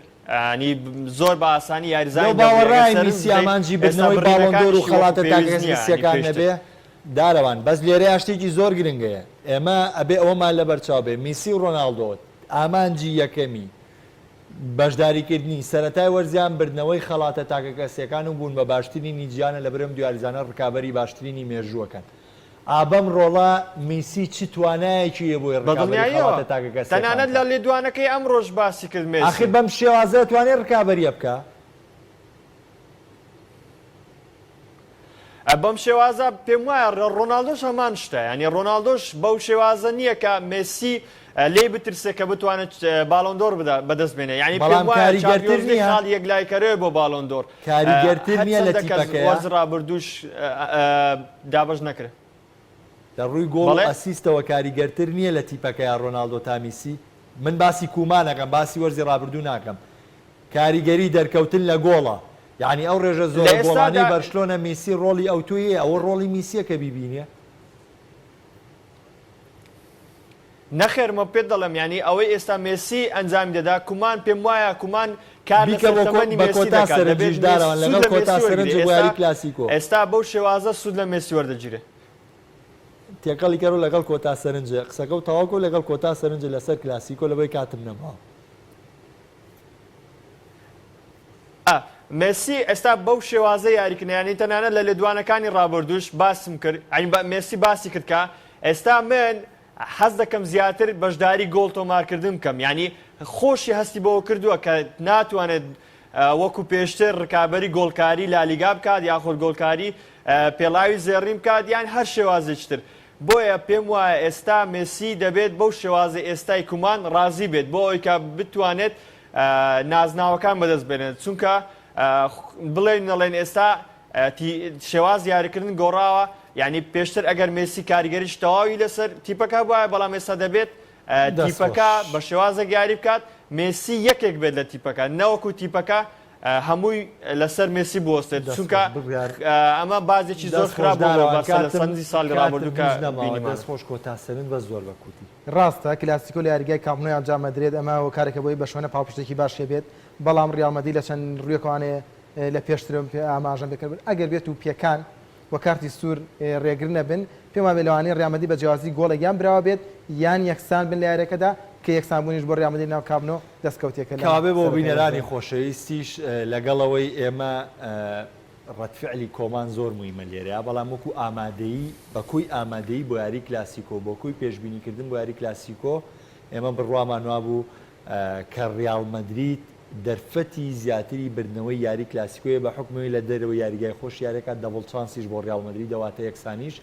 C: ینی زۆر بە ئاسانی
A: لەو
C: یاریزانی دەبوو ئەگەر
A: باوەڕای
C: سەرنج
A: میسی
C: بدەیت
A: ئامانجی
C: ئێستا
A: بردنەوەی باڵۆن دۆر و
C: بڕینەکانیشی وەکو
A: خەڵاتە
C: پێویست نییە ینی
A: تاکەکەسییەکان
C: پێشتر.
A: نەبێ دارەوان بەس لێرەیا شتێکی زۆر گرنگ هەیە ئێمە ئەبێ ئەوەمان لەبەرچاو بێ میسی و ڕۆناڵدۆ ئامانجی یەکەمی بەشداریکردنی سەرەتای وەرزیان بردنەوەی خەڵاتە تاکەکەسییەکان و بوون بە باشترینی جیهانە لەبەر ئەم دوو یاریزانە ڕکابەری باشترینی مێژووەکەن ئا بەم ڕۆڵە میسی چ توانایەکی هەیە بۆی ڕکابەری
C: بەدڵنیاییەوە.
A: خەڵاتە تاکەکەسییەکان
C: تەنانەت لە
A: بکات؟
C: لێدوانەکەی ئەمڕۆش باسی کرد
A: ئاخر
C: مێسی.
A: بەم شێوازە ئەتوانێ ڕکابەرییە بکا؟
C: بەم شێوازە پێم وایە ڕۆناڵدۆش هەمان شتە یانی ڕۆناڵدۆش بەو شێوازە نییە کە مێسی لێی بترسێ کە بتوانێت باڵۆندۆر بدا بەدەست بێنێ یانی پێم
A: بەڵام
C: وایە
A: کاریگەرتر
C: چامپیۆنز لیگ
A: نییە؟
C: خاڵی یەکلاییکەرەوەیە بۆ باڵۆندۆر
A: کاریگەرتر نییە لە
C: هەرچەندە کە
A: تیپەکەیە؟
C: وەرز ڕابردووش دابەش نەکرێ.
A: لە ڕووی گۆڵ و
C: بەڵێ.
A: ئەسیستەوە کاریگەرتر نییە لە تیپەکەیا ڕۆناڵدۆ تا میسی؟ من باسی کومان ئەکەم باسی وەرزی ڕابردوو ناکەم کاریگەری دەرکەوتن لە گۆڵە یانی ئەو ڕێژە
C: لە
A: زۆرە گۆڵانەی
C: ئێستادا
A: بەرشلۆنە میسی ڕۆڵی ئەوتۆی هەیە ئەوە ڕۆڵی میسیە کە بیبینێ.
C: نەخێر مە پێت دەڵێم یانی ئەوەی ئێستا مێسی ئەنجامی دەدا کومان پێم وایە کومان کار
A: بیکە
C: لەسەر
A: بۆ کۆ
C: تەمەنی
A: بە
C: مێسی
A: کۆتا
C: دەکات دەبێت
A: سەرنجیش
C: مێس
A: دارەوان
C: سوود
A: لەگەڵ
C: لە
A: کۆتا
C: مێسی وەرگری
A: سەرنج بۆ
C: ئێستا
A: یاری کلاسیکۆ.
C: ئێستا بەو شێوازە سوود لە مێسی وەردەگیرێ.
A: تێکەڵی کەرۆ لەگەڵ کۆتا سەرنج قسەکەو تەواو کەو لەگەڵ کۆتا سەرنج لەسەر کلاسیکۆ لەبەی کاتم نەماوە.
C: مێسی ئێستا بەو شێوازە یاریکردنە یانی تەنانەت لە لێدوانەکانی ڕابردووش باسم کرد یانی مێسی باسی کرد کە ئێستا من حەز دەکەم زیاتر بەشداری گۆڵ تۆمارکردن بکەم یانی خۆشی هەستی بەوە کردووە کە ناتوانێت وەکو پێشتر ڕکابەری گۆڵکاری لالیگا بکات یاخود گۆڵکاری پێڵاوی زێڕین بکات یان هەر شێوازێکی تر بۆیە پێم وایە ئێستا مێسی دەبێت بەو شێوازەی ئێستای کومان ڕازی بێت بۆ ئەوەی کە بتوانێت نازناوەکان بەدەست بێنێت چونکە بڵێن نەڵێن ئێستا شێواز یاریکردن گۆڕاوە یعنی پێشتر ئەگەر مێسی کاریگەریش تەواوی لەسەر تیپەکە بوایە بەڵام ئێستا دەبێت تیپەکە بە شێوازێک یاری بکات مێسی یەکێک بێت لە تیپەکە نەوەکو تیپەکە هەمووی لەسەر مێسی بوەستێت چونکە ئەمە بازێکی زۆر خراپ بوو بۆ بارسا لە سەنجی ساڵی ڕابردوو کە بینیمان.
A: دەست خۆش کۆتا سەرنج بەس زۆر بە کورتی.
B: ڕاستە کلاسیکۆ لە یاریگای کامپ نۆ ئەنجام ئەدرێت ئەمە هۆکارێکە بۆی بەرشلۆنە پاڵپشتێکی باشی هەبێت بەڵام ڕیاڵ مەدرید لە چەند ڕوویەکەوانێ لە پێشترم ئاماژەم پێکرد ئەگەر بێت و پێکان و کارتی سوور رێگر نەبن، پێم وابێت لەوانەیە ریال مەدرید بە جیاوازی گۆڵێک یان براوە بێت یان یەکسان بن لە یارییەکەدا، کە یەکسانبوونیش بۆ ریال مەدرید ناو کامپ نۆ دەستکەوتێکە لەم
A: کەوابێ بۆ
B: سەرەتای
A: بینەرانی
B: وەرزە.
A: خۆشەویستیش لەگەڵ ئەوەی ئێمە ڕەدفعلی کۆمان زۆر مویمە لێرەیا بەڵام وەکو ئامادەیی بە کۆی ئامادەیی بۆ یاری کلاسیکۆ بۆ کۆی پێشبینی کردن بۆ یاری کلاسیکۆ ئێمە بڕوامان وابوو کە ڕیاڵ مەدرید دەرفەتی زیاتری بردنەوەی یاری کلاسیکۆیە بە حوکمی لە دەرەوەی یاریگای خۆش یاریەکە double chance یش بۆ ڕیاڵ مەدریدە واتە یەکسانیش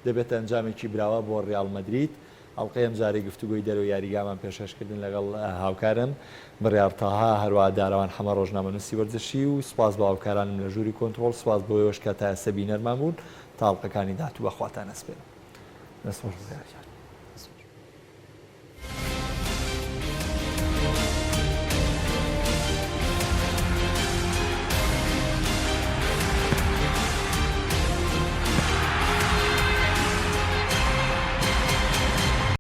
A: دەبێتە ئەنجامێکی براوە بۆ ڕیاڵ مەدرید ئەڵقەی ئەمجارەی گفتوگۆی دەرەوەی یاریگامان پێشکەشکردن لەگەڵ هاوکارم بڕیار تاها هەروەها دارەوان حەمە ڕۆژنامەنووسی وەرزشی و سوپاس بۆ هاوکارانم لە ژووری کۆنتڕۆڵ سوپاس بۆ ئێوەش کە تا ئێستا بینەرمان بوون تا ئەڵقەکانی داهاتوو بە خواتان ئەسپێرم دەست خۆش بڕیار گیان.